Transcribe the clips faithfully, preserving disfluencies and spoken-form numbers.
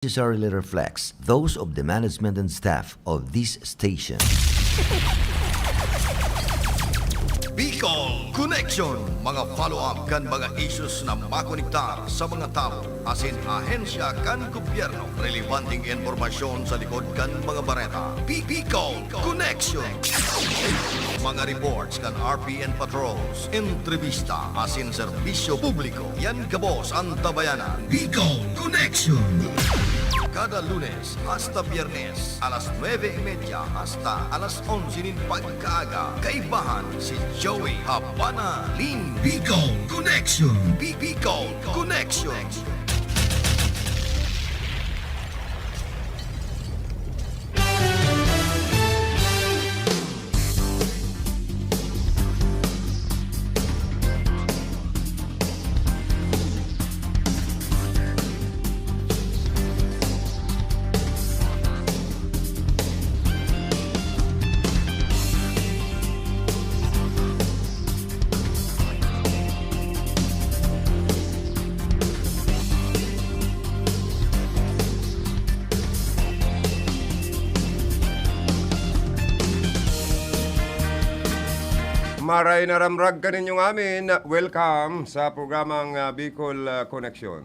necessarily reflects those of the management and staff of this station. Bicol Connection, mga follow-up kan mga issues na makonektar sa mga tawo asin ahensya kan gobyerno, relebanteng impormasyon sa likod kan mga bareta. Bi-, Bicol Connection. Mga reports kan R P N patrols, entrevista asin serbisyo publiko. Yan gabos an tabayanan. Bicol Connection. Kada Lunes hasta Biyernes, alas nuebe y media hasta alas onse nin pagkaaga, kaibahan si Joey Habana Lim. Bicol Connection. Bi-, Bicol Connection. Maray na ramrag kaninyo ngamin. Welcome sa programang, ah, Bicol, ah, Connection.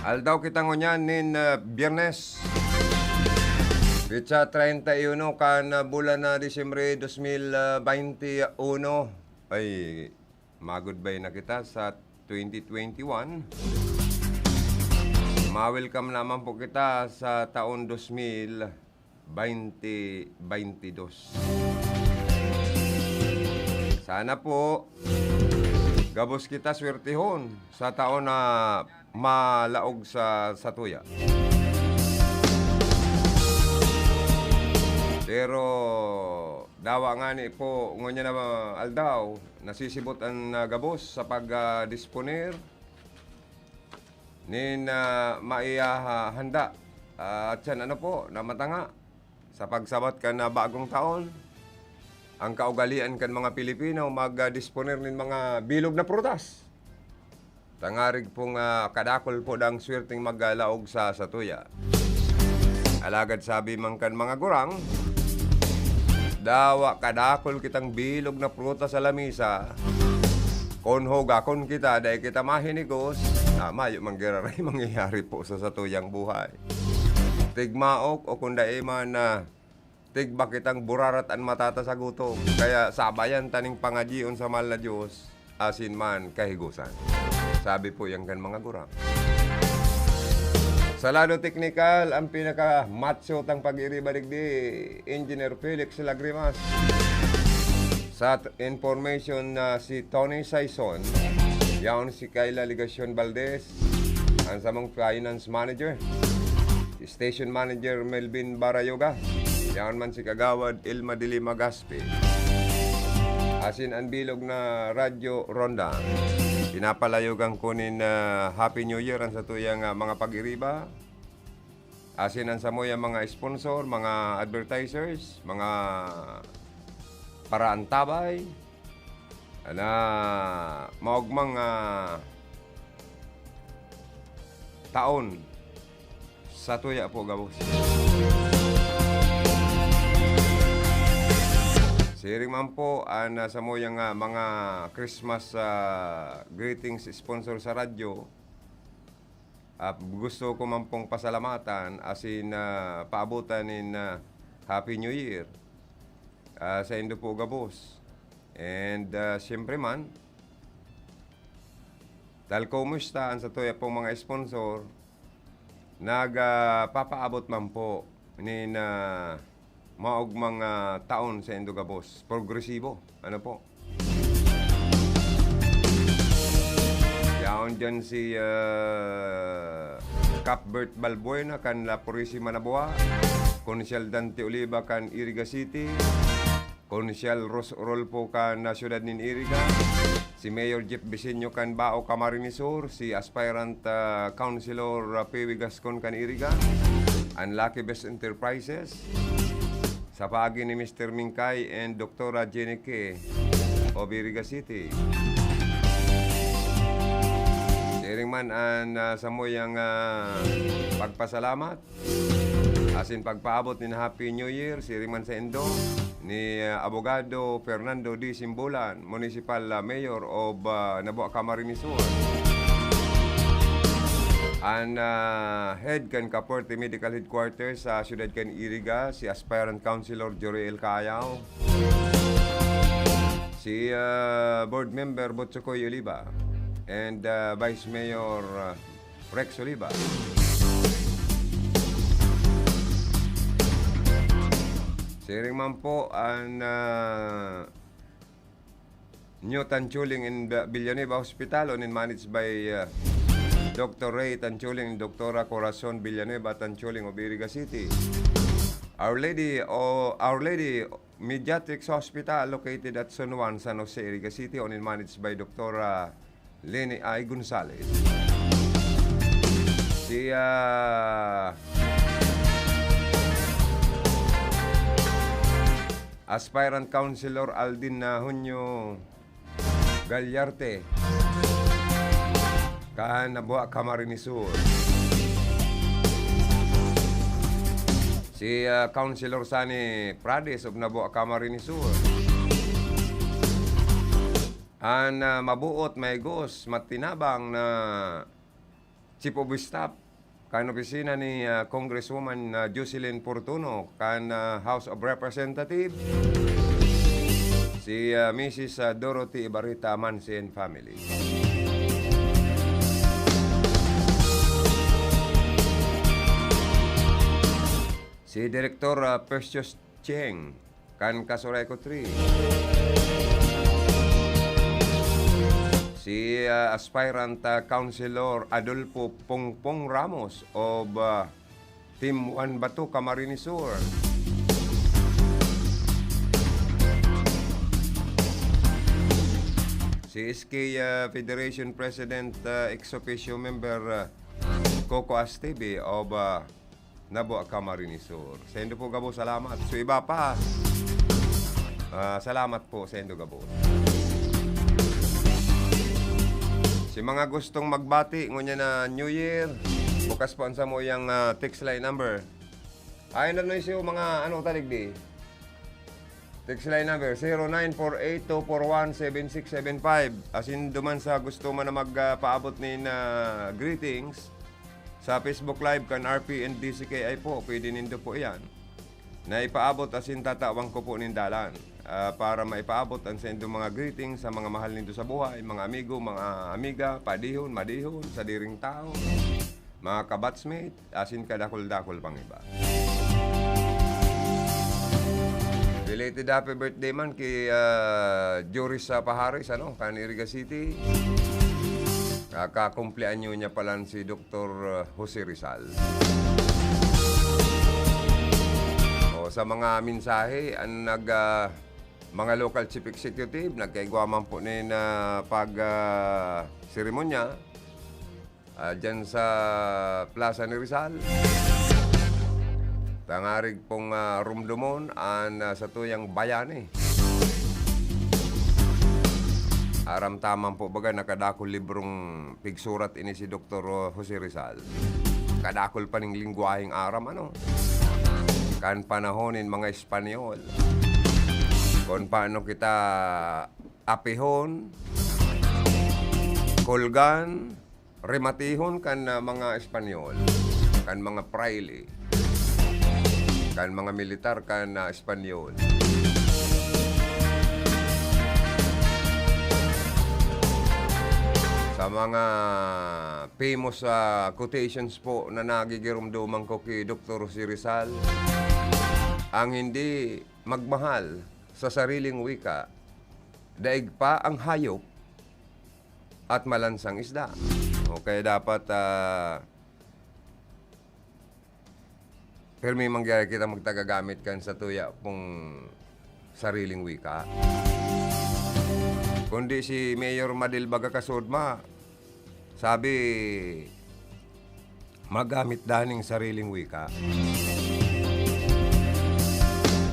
Aldaw kita ngunyan nin, ah, Biyernes, petsa treinta y uno kan, ah, bulan na Disyembre dos mil bainti uno. Ay, ma-goodbye na kita sa twenty twenty-one. Ma-welcome naman po kita sa taon dos mil bainti bainti dos. Sana po, gabos kita swertehon sa taon na malaog sa satuya. Pero dawa ngani po, ngunyan na aldaw, nasisibot an, ah, gabos sa pag, ah, disponer nin, ah, maiha-, handa. Ah, at yan, ano po, na matanga sa pagsabat kan, ah, bagong taon, ang kaugalian kan mga Pilipino mag, ah, disponer nin mga bilog na prutas. Tangarig pong, ah, kadakol po dang swerteng maglaog sa satuya. Alagad sabi man kan mga gurang, "Dawa kadakol kitang bilog na prutas sa lamisa, kun hugakon kita, dai kita mahinigos, ah, mayo man giraray mangyayari po sa satuyang buhay." Tigmaok o kun dai man, ah, tigba kitang burarat an mata ta sa gutom. Kaya sabayan ta ning pangadyion sa mahal na Diyos, asin man kahigosan. Sabi po yan kan mga gurang. Sa lado teknikal, ang pinaka-macho tang pag-iriba digdi, Engineer Felix Lagrimas. Sa t-, information na si Tony Saison, yaon si Kayla Legacion Valdez, ang samong finance manager, station manager Melvin Barayoga, yaon man si Kagawad Ilma de Lima Gaspi, asin an bilog na Radyo Ronda. Pinapalayogan ko nin, ah, Happy New Year an satuyang, ah, mga pag-iriba. Asin an samuyang mga sponsor, mga advertisers, mga paraantabay, na maogmang, ah, taon satuya po gabos. Siring man po an, ah, samuyang, ah, mga Christmas, ah, greetings sponsor sa radyo. Ah, gusto ko man pong pasalamatan asin, ah, paabotan nin, ah, Happy New Year, ah, saindo po gabos. And, ah, siyempre man, tal kumusta an satuya pong mga sponsor, nag, ah, papaabot man po nin, ah, maogmang, ah, taon saindo gabos. Progresibo. Ano po? Yaon dyan si, ah, Cuthbert Balbuena kan La Purisima Nabua, Konsyal Dante Oliva kan Iriga City, Konsyal Ros Rolfo kan, ah, siyudad nin Iriga, si Mayor Jeff Biseño kan Bao, Camarines Sur, si aspirant, ah, Councilor, ah, Pewi Gascon kan Iriga, an Lucky Best Enterprises, sa paagi ni Mister Mingkay and Doktora Jenny K of Iriga City. Siring man an, ah, samuyang, ah, pagpasalamat asin pagpaabot nin Happy New Year, siring man saindo, ni, ah, Abogado Fernando D. Simbulan, Municipal, ah, Mayor of, ah, Nabua, Camarines Sur. An, ah, head kan Caporte Medical Headquarters sa siyudad kan Iriga, si Aspirant Councilor Joriel Cayao. Si, ah, Board Member Botsokoy Oliva and, ah, Vice Mayor, ah, Rex Oliva. Siring man po an, ah, New Tanchuling in Ba-, Villanueva Hospital, own and managed by, ah, Doctor Ray Tanchuling and Doktora Corazon Villanueva Tanchuling of Iriga City. Our Lady, o Our Lady Mediatrics Hospital located at Zone one, San Jose, Iriga City, owned and managed by Doktora Leni I. Gonzalez. Si, ah, Aspirant Councilor Aldin na Junio Gallarte, kan Nabua, Camarines Sur. Si, ah, Councilor Sani Prades of Nabua, Camarines Sur. An, ah, mabuot, mahigos, matinabang na Chief of Staff kan opisina ni, ah, Congresswoman, ah, Jocelyn Fortuno kan, ah, House of Representatives, si, ah, Missus, ah, Dorothy Ibarita Mansi and family. Si Direktor, ah, Percius Cheng kan Casureco three. Si, ah, aspirant, ah, Councilor Adolfo Pongpong Ramos of, ah, Team One Bato, Camarines Sur. Si S K, ah, Federation President, ah, ex officio member, ah, Coco Astebe of, ah, Nabua, Camarines Sur. Saindo po gabos salamat. Sa iba pa, ah, salamat po saindo gabos. Si mga gustong magbati ngunyan na New Year, bukas po ang samuyang, ah, text line number. Ay, ano na siya, mga ano, talig di? Text line number, zero nine four eight two four one seven six seven five. Asin duman sa gusto man na mag, ah, paabot nin, ah, greetings, sa Facebook Live kan R P and D C K I po, pwede nindo po iyan na ipaabot asin tatawan ko po nin dalan, ah, para maipaabot an saindong mga greetings sa mga mahal nindo sa buhay, mga amigo, mga amiga, padihon, madihon, sadiring tawo, mga kabatchmate, asin kadakul-dakul pang iba. Belated happy birthday man ki, ah, Joris, ah, Pahares, ano, kan Iriga City. Kakakumpleanyo niya palan si Doktor Jose Rizal. O, sa mga mensahe, ang nag, ah, mga local chief executive, nagkaigwa man po nin, ah, pag, ah, seremonya, ah, dyan sa Plaza ni Rizal. Tangarig pong, ah, rumdomon an, ah, satuyang bayani. Aram ta man po baga na kadakul librong pigsurat ini si Doktor Jose Rizal. Kadakul pa ning lengguwaheng aram, ano? Kan panahon nin mga Espanyol. Kun paano kita apihon, kulgan, rematihon kan, ah, mga Espanyol, kan mga prayle, kan mga militar kan, ah, Espanyol. Sa mga famous, ah, quotations po na nagigiromdoman ko ki Doktor Jose Rizal, ang hindi magmahal sa sariling wika, daig pa ang hayop at malansang isda. O kaya dapat, ah, pirmi mangyari kita magtagagamit kan satuya pong sariling wika. Kundi si Mayor Madil baga kasudma, sabi, magamit daning sariling wika.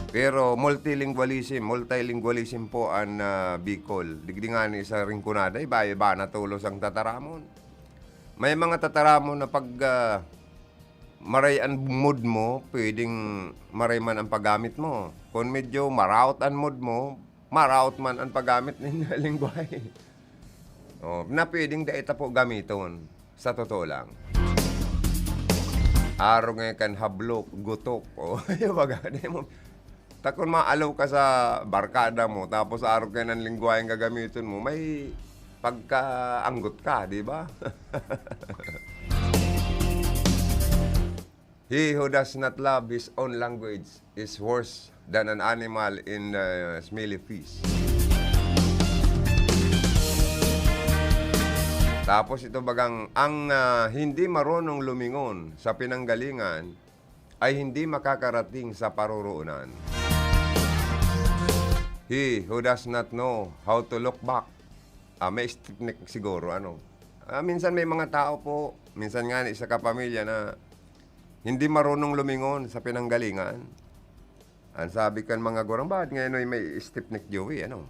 Pero multilingualism, multilingualism po an, ah, Bicol. Digdi ngani sa Rinconada, iba-iba na tolos ang tataramon. May mga tataramon na pag, ah, maray an mood mo, pwedeng maray man ang paggamit mo. Kung medyo maraot an mood mo, maraot man ang paggamit nin lengwahe. Oh, na pwedeng dai ta po gamiton, sa totoo lang. Arog ngayon kan hablok, gutok, o, yung baga, di mo, ta kun maalaw ka sa barkada mo, tapos arog kayo ng lingwaheng gagamiton mo, may pagkaanggot ka, di ba? He who does not love his own language is worse than an animal in the smelly fish. Tapos ito bagang, ang, ah, hindi marunong lumingon sa pinanggalingan ay hindi makakarating sa paroroonan. He who does not know how to look back, ah, may stiff neck siguro, ano. Ah, minsan may mga tao po, minsan nga sa kapamilya na hindi marunong lumingon sa pinanggalingan. Ang sabi kan mga gurang, "Bakit ngayon ay may stiff neck, Joey?" Ano?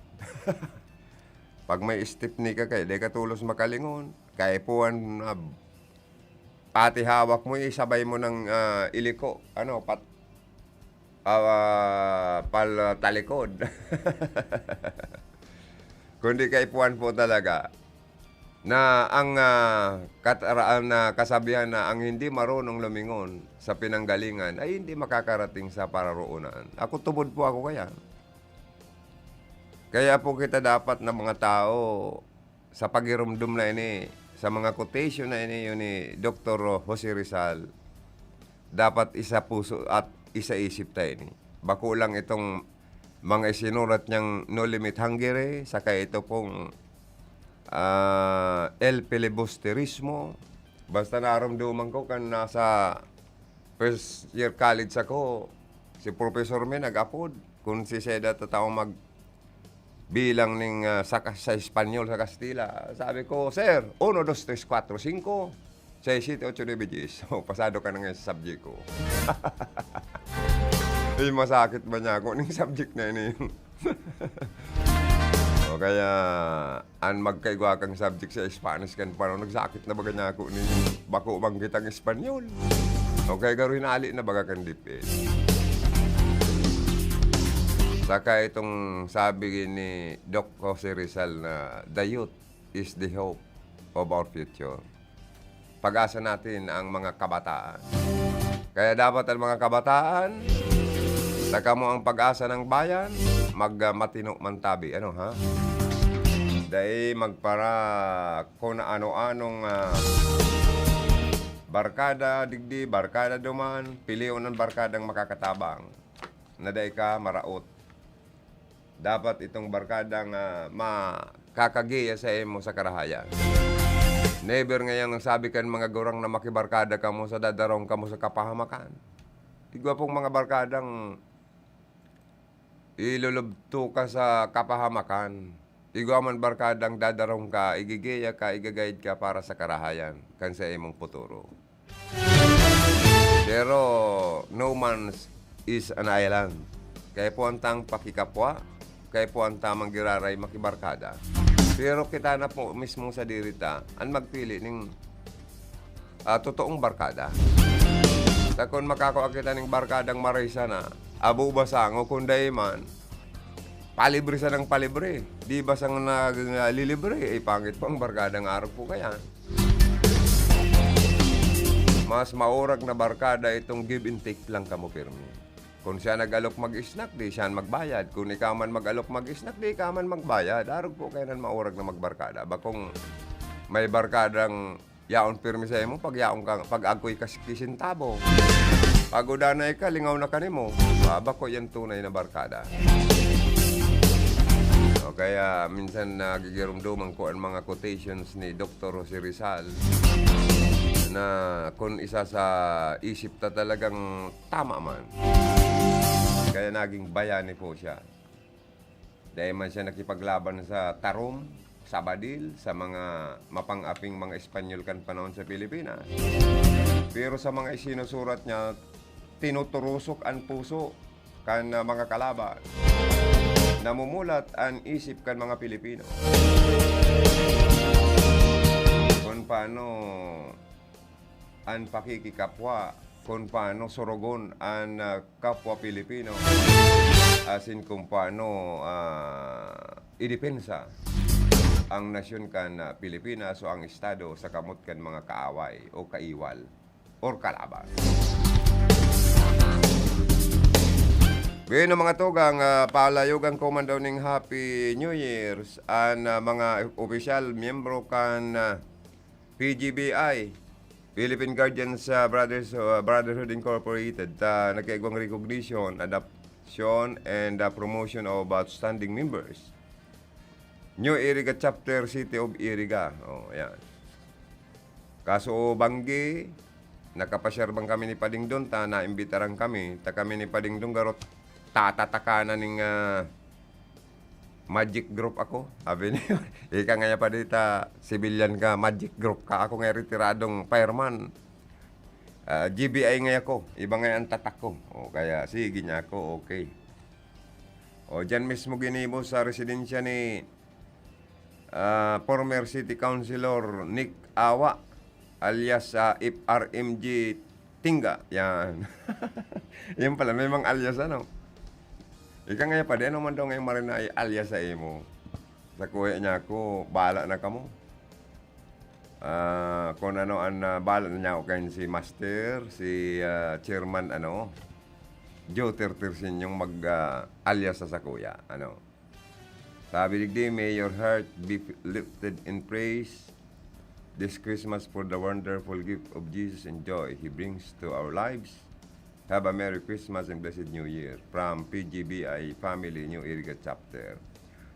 Pag may stiff neck ka, kaya di ka tulos makalingon. Kaya po ang, ah, pati hawak mo, isabay mo ng, ah, iliko. Ano, pat-, ah, pal-, talikod. Kundi kaipuhan po talaga na ang, ah, kataraan na kasabihan na ang hindi marunong lumingon sa pinanggalingan ay hindi makakarating sa pararoonan. Ako, tubod po ako kaya. Kaya po kita dapat na mga tao, sa pagirumdom na ini, sa mga quotation na ini, yun ni Doktor Jose Rizal, dapat isa puso at isa isip tayo ini. Bako lang itong mga isinurat niyang No Limit Hungary, saka ito pong, ah, El Filibusterismo. Basta narumduman ko kan nasa first year college ako, si professor mi nag-apod kung si Seda tataong mag-, bilang ning, ah, sa ka-, sa Espanyol, sa Kastila. Sabi ko, "Sir, uno, dos, tres, kuwatro, singko, sais, siyete, otso, nuebe, dyes." Oh, pasado ka na ngayon sa subject ko. Eh, masakit ba niya ako ning subject na ini? O kaya, an magkaigwa kang subject sa Spanish kan panahon, nagsakit na baga niya ako ni bako man kitang Espanyol. O kaya garo hinali na baga kan dipit. Saka itong sabi ni Doc Jose Rizal na, "The youth is the hope of our future." Pag-asa natin ang mga kabataan. Kaya dapat ang mga kabataan, na kamo ang pag-asa ng bayan, mag, ah, matino man tabi. Ano, ha? Dai magpara kung ano-anong, ah, barkada digdi, barkada duman, pilion ang barkadang makakatabang, na dai ka maraot. Dapat itong barkadang, ah, makakagiya sa imo sa karahayan. Never ngayang sabi kan mga gurang na makibarkada kamo sa dadarong kamo sa kapahamakan. Igwa pong mga barkadang ilulubto ka sa kapahamakan. Igwa man barkadang dadarong ka, igigiya ka, iga-guide ka para sa karahayan kan sa imong futuro. Pero no man's is an island. Kaya po ang tang pakikapwa, kaya po ang tamang giraray makibarkada. Pero kita na po mismo sa dirita, ang magpili ning, ah, totoong barkada. Ta kun makakua kita ning barkadang maray sana, abo ba sango, kun dai man, palibre sanang palibre. Di ba sang nag-, nalilibre, eh, pangit pang barkadang arog po kaya. Mas maurag na barkada itong give and take lang kamo pirmi. Kun siya nag-alok mag-snack, di siya magbayad. Kun ikaw man mag-alok mag-snack, di ikaw man magbayad. Arog po kaya nan maurag na magbarkada. Bakong may barkadang yaon pirmi sa imo, pag yaon ka, pag agoy ka si sentabo. Pag udanay ka, lingaw na kanimo. Ah, bako yan tunay na barkada. O kaya, minsan nagigirumduman ko ang mga quotations ni Doktor Jose Rizal na kung isa sa isip ta talagang tama man. Kaya naging bayani po siya. Dai man siya nakipaglaban sa tarom, sa badil, sa mga mapang-aping mga Espanyol kan panahon sa Pilipinas. Pero sa mga isinusurat niya, tinuturusok an puso kan, ah, mga kalaban. Namumulat an isip kan mga Pilipino. Kun Paano an pakikikapwa, kun paano surugon an, ah, kapwa Pilipino, asin kun paano, ah, idepensa ang nasyon kan, ah, Pilipinas o ang Estado sa kamot kan mga kaaway o kaiwal or kalaban. Bueno, mga tugang, ah, palayogan ko man daw ning Happy New Year's an, ah, mga opisyal, miyembro kan, ah, P G B I, Philippine Guardians, ah, Brothers, ah, Brotherhood Incorporated, ta nagkaigwang recognition, adoption, and, ah, promotion of outstanding members. New Iriga Chapter, City of Iriga. Oh, ayan. Kaso, banggi, nakapasyar bang kami ni Pading Don, ta naimbitaran kami, ta kami ni Pading Don, garot, tatatakanan ning, ah, Magic Group ako. Sabi niya, "Ika ngaya pa dita, civilian ka, Magic Group ka. Ako ngaya retiradong fireman. Ah, G B I ngaya ako. Iba ngaya ang tatak ko." O kaya, sige niya ako, okay. O, dyan mismo ginibo sa residensya ni, ah, former City Councilor Nick Awa, alias, ah, F R M G Tingga. Yan. Yan pala, may mga alias, ano? Ika ngaya pa, di ano man daw ngayong marina ay alias sa imo? Sa kuya niya ako, bahala na kamo. Ah, kung ano ang, ah, bahala na niya ako kayo si Master, si, ah, Chairman, ano, Joe Tertersin yung mag, ah, alias sa sakuya, ano. Sabi digdi, "May your heart be lifted in praise this Christmas for the wonderful gift of Jesus and joy He brings to our lives. Have a Merry Christmas and Blessed New Year. From P G B I Family, New Iriga Chapter."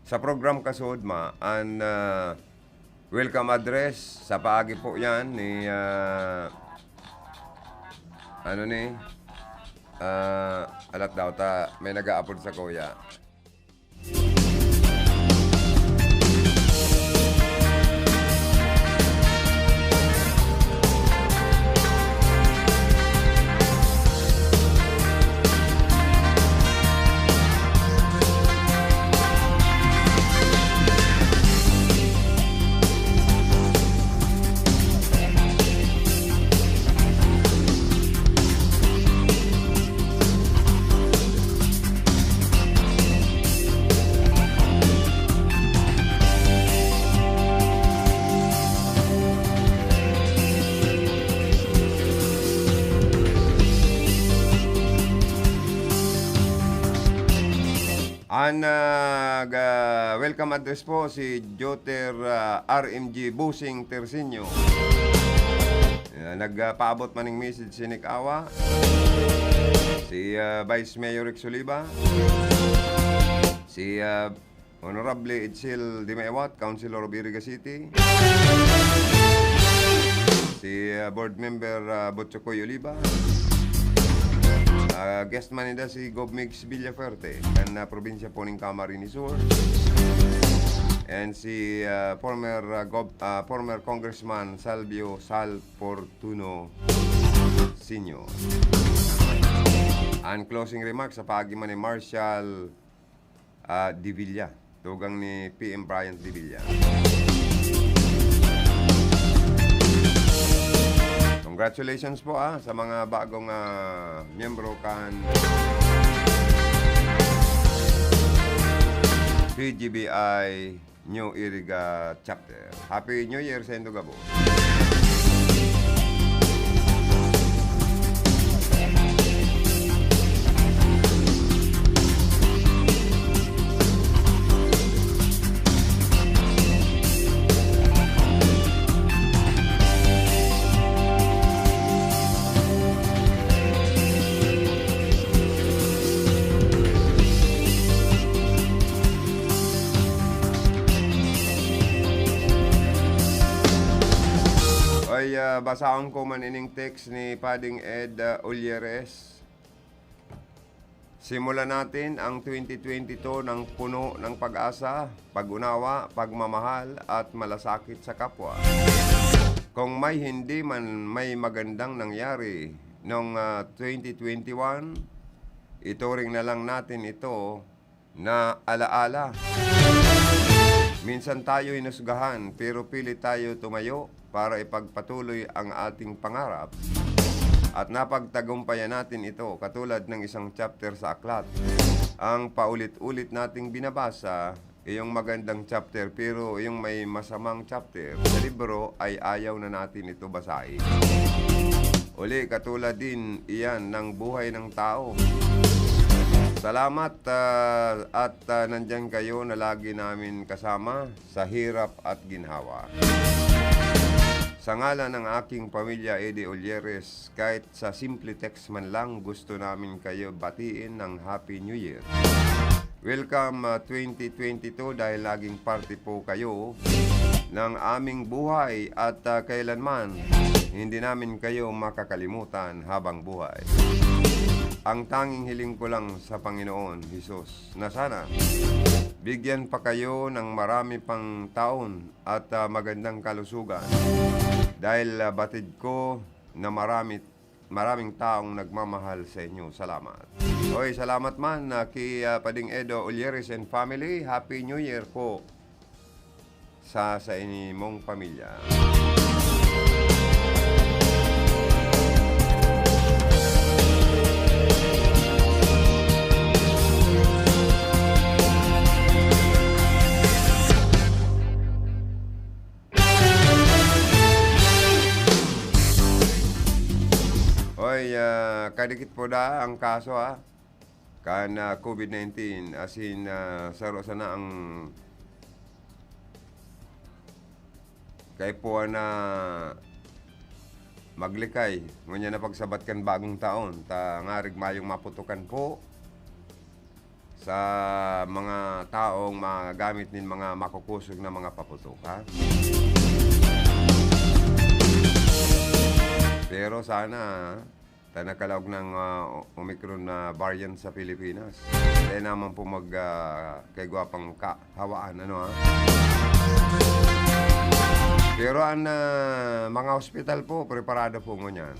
Sa program kasud ma, an, ah, welcome address, sa paagi po yan ni, ah, ano ni, ah, alat daw ta, may nag-aapod sa kuya. An, ah, ga-, welcome address po si Joter, ah, R M G Busing Tersinio. Ah, nagpaabot man ning message si Nick Awa, si, ah, Vice Mayor Rex Oliva, si, ah, Honorable Edsel Dimaewat, Councilor of Iriga City, si, ah, Board Member, ah, Botchokoy Oliva, ah, guest man ninda si Gov Migs Villafuerte, kan, ah, probinsya po ning Camarines Sur, and si, ah, former, ah, Gov-, ah, former Congressman Salvio Sal Fortuno Senior. An closing remarks sa paagi man ni Marshal, ah, Divilla, tugang ni P M Bryant Divilla. Congratulations po, ah, sa mga bagong, ah, miyembro kan P G B I New Iriga Chapter. Happy New Year sa indo gabo. Ay, ah, basahon ko man ining text ni Pading Ed, ah, Ulyeres. Simulan natin ang twenty twenty-two ng puno ng pag-asa, pag-unawa, pagmamahal, at malasakit sa kapwa. Kung may hindi man may magandang nangyari noong, ah, twenty twenty-one, ituring na lang natin ito na alaala. Minsan tayo hinusgahan, pero pilit tayo tumayo para ipagpatuloy ang ating pangarap. At napagtagumpayan natin ito katulad ng isang chapter sa aklat. Ang paulit-ulit nating binabasa, iyong magandang chapter, pero iyong may masamang chapter sa libro ay ayaw na natin ito basahin. Uli, katulad din iyan ng buhay ng tao. Salamat, ah, at, ah, nandyan kayo na lagi namin kasama sa hirap at ginhawa. Sa ngalan ng aking pamilya, Eddie Olieres, kahit sa simple text man lang, gusto namin kayo batiin ng Happy New Year. Welcome, ah, twenty twenty-two, dahil naging parte po kayo ng aming buhay at, ah, kailanman hindi namin kayo makakalimutan habang buhay. Ang tanging hiling ko lang sa Panginoon, Jesus, na sana bigyan pa kayo ng marami pang taon at, ah, magandang kalusugan. Dahil, ah, batid ko na marami, maraming taong nagmamahal sa inyo. Salamat. Oy, salamat man, ah, ki, ah, Pading Edo Ulyeres and family. Happy New Year po sa, sa inimong pamilya. Oy, ah, kadikit po da ang kaso, ah, kan, ah, COVID nineteen. As in, ah, saro sana ang kaipuhan na maglikay. Ngunyan na pagsabat kan bagong taon, ta ngarig mayong maputukan po sa mga taong magamit nin mga makukusog na mga paputok, ha? Pero sana, ta nakalaog ng, ah, Omicron na variant sa Pilipinas. Kaya naman po mag, ah, kaigwa pang kahawaan, ano, ha? Pero ang, ah, mga hospital po, preparado po ngunyan.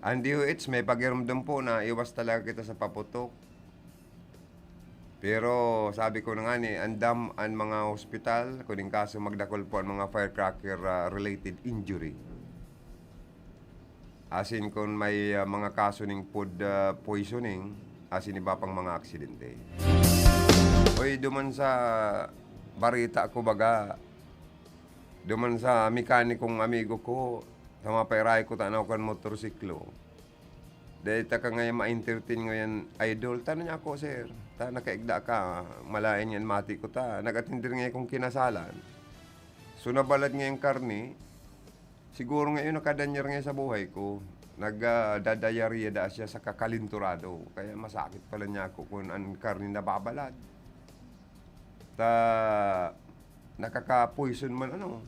Ang D O H may pagirumdom po na iwas talaga kita sa paputok. Pero sabi ko na nga ni, andam an mga hospital, kun in kaso magdakul po ang mga firecracker, ah, related injury. Asin kun may, ah, mga kaso ning food, ah, poisoning, asin iba pang mga aksidente. Oy, duman sa barita ko baga, duman sa mekanikong amigo ko, sa mga pairahay ko, tanaw kan motorsiklo. Dai ta ka ngayon ma-entertain ngayon, idol. Tano niya ako, sir. Ta nakaigda ka, malaen yan mati ko ta. Nag-atender ngayon kong kinasalan. So, nabalad ngayon karne. Siguro ngayon nakadanyar ngayon sa buhay ko. Nag, ah, dadayariya da siya sa kakalinturado. Kaya masakit pala niya ako kung ang karne nababalad. Ta, nakaka-poison man, ano.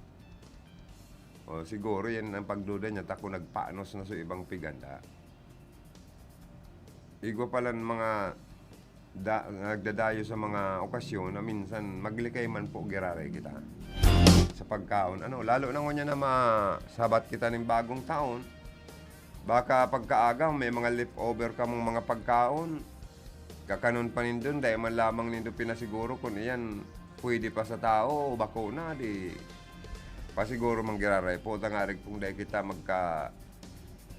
O, siguro yan ang pagduda niya, ta kung nagpanos na sa ibang piganda. Igwa palan mga da-, nagdadayo sa mga okasyon na minsan maglikay man po giraray kita sa pagkaon. Ano, lalo na ngunyan na masabat kita ning bagong taon, baka pagkaaga may mga leftover kamong mga pagkaon, kakanon pa nindon, dai man lamang nindo pinasiguro kun iyan pwede pa sa tao o bako na, di pasiguro man giraray po, tangarig kung dai kita magka,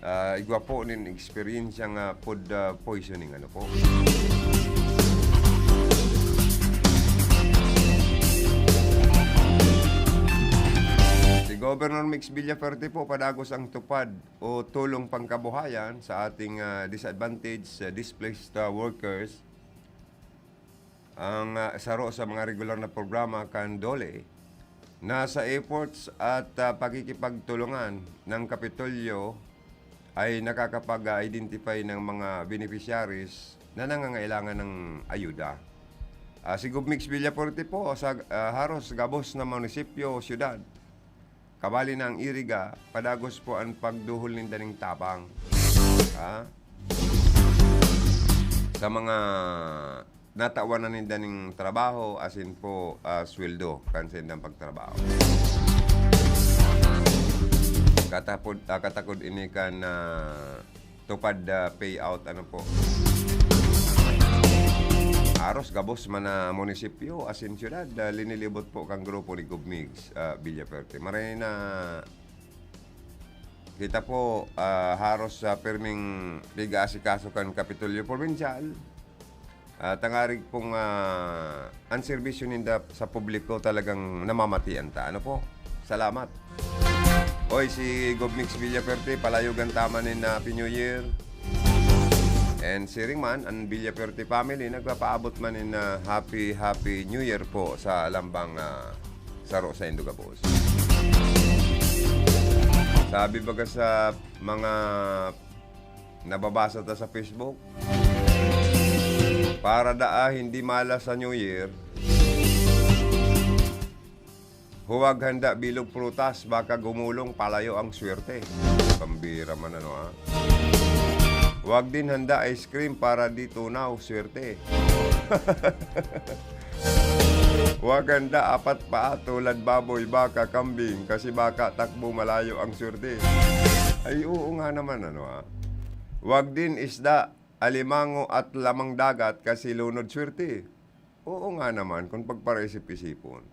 ah, igwa po nin eksperyensya nga food, ah, poisoning, ano po. Si Governor Mix Villafuerte po, padagos ang TUPAD o Tulong Pangkabuhayan sa ating, ah, disadvantaged, ah, displaced, ah, workers. Ang, ah, saro sa mga regular na programa kan DOLE na sa efforts at, ah, pakikipagtulungan ng Kapitolyo ay nakakapag-identify ng mga beneficiaries na nangangailangan ng ayuda. Ah, si Gov Mix Villafuerte po sa, ah, haros gabos na munisipyo o syudad, kabali na ang Iriga, padagos po ang pagduhol ninda ning tabang. Ha? Sa mga natawan na ninda ning trabaho, asin po, ah, sweldo kan saindang pagtrabaho. Katapod, ah, katakod ini kan, ah, TUPAD, ah, payout, ano po. aros gabos man na munisipyo asin syudad, ah, linilibot po kan grupo ni Gov Migs, ah, Villafuerte. Maray na kita po, ah, haros, ah, pirming piga-asikaso kan Kapitolyo Probinsyal. Ah, tangarig pong, ah, ang serbisyo ninda sa publiko talagang namamatian ta. Ano po? Salamat. Oy, si Gov Migs Villafuerte, palayogan ta man nin Happy New Year. And siring man, ang Villafuerte family nagpapaabot man nin, ah, Happy, Happy New Year po sa lambang, ah, saro saindo gabos. Sabi baga sa mga nababasa ta sa Facebook, para daa hindi malas sa New Year, huwag handa bilog prutas, baka gumulong palayo ang swerte. Pambira man, ano, ha? Huwag din handa ice cream para di tunaw swerte. Huwag handa apat paa tulad baboy, baka, kambing, kasi baka takbo malayo ang swerte. Ay, oo nga naman, ano, ha? Huwag din isda, alimango at lamang dagat kasi lunod swerte. Oo nga naman, kung pagparaisip-isipon.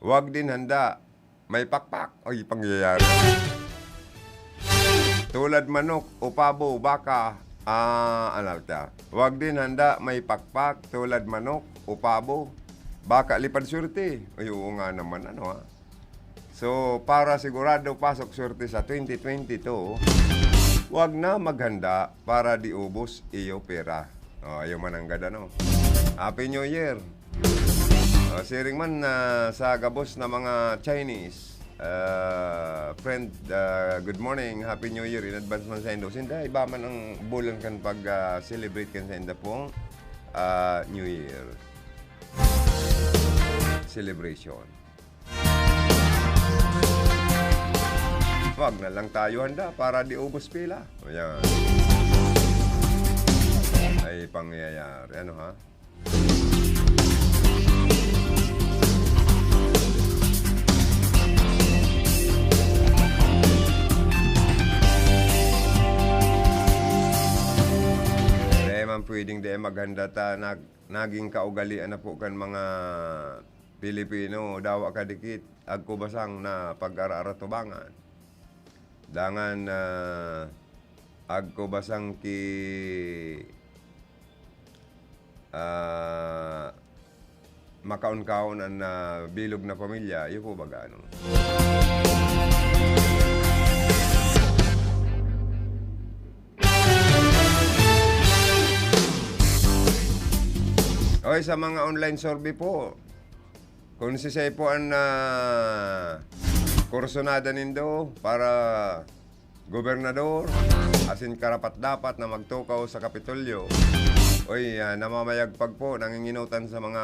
Huwag din handa may pakpak. Ay, pangyayari. Tulad manok o pabo, baka, ah, anal ka. Huwag din handa may pakpak tulad manok o pabo. Baka lipad swerte. Ay, oo nga naman, ano, ha? So, para sigurado pasok swerte sa twenty twenty-two, wag na maghanda para di ubos iyo pera. Oh, ayaw mananggad, ano? Happy New Year! Oh, siring man, ah, sa gabos na mga Chinese, ah, friend, ah, good morning, Happy New Year in advance man saindo. Sinda, iba man ang bulan kan pag, ah, celebrate kan sainda pong, ah, New Year celebration. Wag na lang tayo handa para di ubos pila. Ayan. Ay, pangyayari. Ano, ha? Di man pwedeng di maghanda ta. Nag-, naging kaugalian na po kan mga Pilipino, dawa kadikit, agkubasang na pag-araratubangan. Dangan, ah, agkubasang ki-, ah, makaon-kaon an, ah, bilog na pamilya, iyo po baga, ano? Oy, sa mga online survey po, kung sisay po an, ah, kursunada nindo para gobernador, asin karapat-dapat na magtukaw sa Kapitolyo, oy, ah, namamayagpag po, nanginginotan sa mga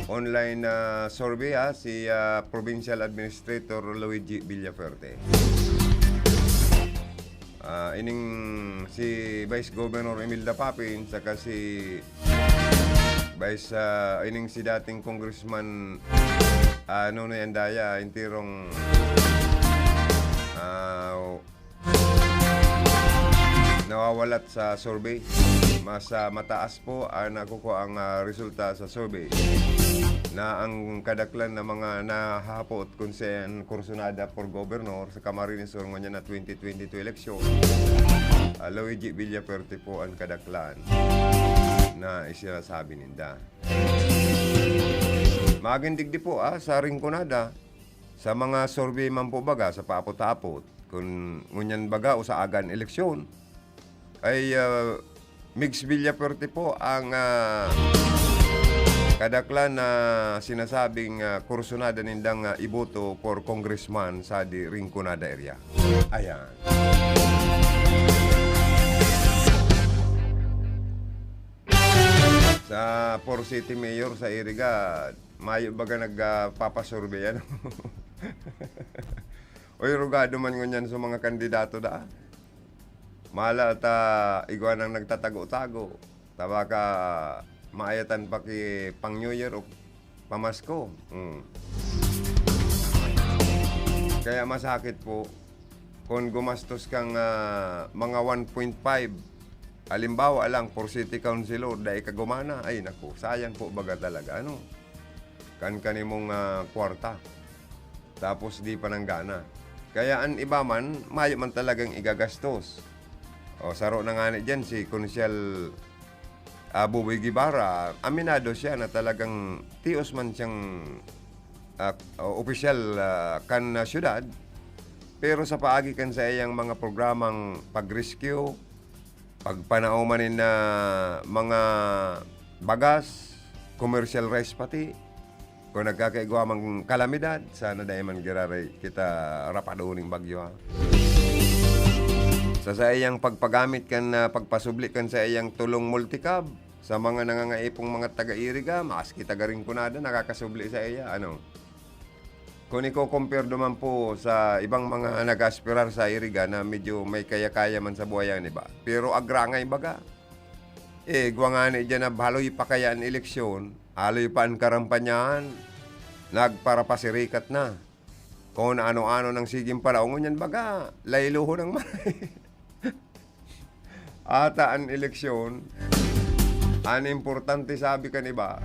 online, ah, survey, ha, si, ah, Provincial Administrator Luigi Villafuerte. Ah, ining si Vice Governor Imelda Papin, saka si Vice, ah, ining si dating Congressman, ah, Nonoy Andaya, enterong, ah, nawawalat sa survey. Mas, ah, mataas po ang nakukuha ang, ah, resulta sa survey na ang kadaklan na mga nahahapot kung saan kursunada for governor sa Camarines Sur ngunyan na twenty twenty-two eleksyon, ah, Luigi Villafuerte po ang kadaklan na isinasabi ninda. Magin digdi po, ah, sa Rinconada, sa mga survey man po baga, sa paapot-apot, kun ngunyan baga o sa agan eleksyon, ay, ah, Migs Villafuerte po ang, ah, kadaklan na sinasabing, ah, kursunada nindang, ah, iboto for congressman sa di Rinconada area. Ayan. Sa for city mayor sa Iriga, mayo baga nag, ah, papasurvey, ano? Uy, rugado man ngunyan sa mga kandidato da. Mala ta igwa nang nagtatago-tago. Ta baka maayatan pa ki pang New Year o pamasko. Mm. Kaya masakit po kung gumastos kang, ah, mga one point five Halimbawa lang, for city councilor, dai ka gumana, ay naku, sayang po baga talaga, ano? Kan kanimong, ah, kwarta. Tapos di pa nanggana. Kaya an iba man, mayo man talagang igagastos. O, saro na ngani diyan si Konsehal, ah, Boboy Guevara, aminado siya na talagang tios man siyang, ah, o-, opisyal, ah, kan, ah, syudad. Pero sa paagi kan saiyang mga programang pag-rescue, pagpanao man nin, ah, mga bagas, commercial rice pati, kung nagkakaigwa mang kalamidad, sana dai man giraray kita rapadon ning bagyo, ha. Sa saiyang pagpagamit kan, ah, pagpasubli kan saiyang tulong multicab sa mga nangangaipo nga mga taga-Iriga, maski taga Rinconada, nakakasubli saiya, ano. Kung iko-compare duman po sa ibang mga nag-aaspirar sa Iriga na medyo may kaya-kaya man sa buhay ang iba, pero agrangay baga. Eh, igwa ngani diyan na haloy pa kaya an eleksyon, haloy pa an karampanyahan, nagparapasirikat na. Kung ano-ano nang siging palaongon yan, baga, laylohon ang maray. Ata an eleksyon, an importante, sabi kan iba,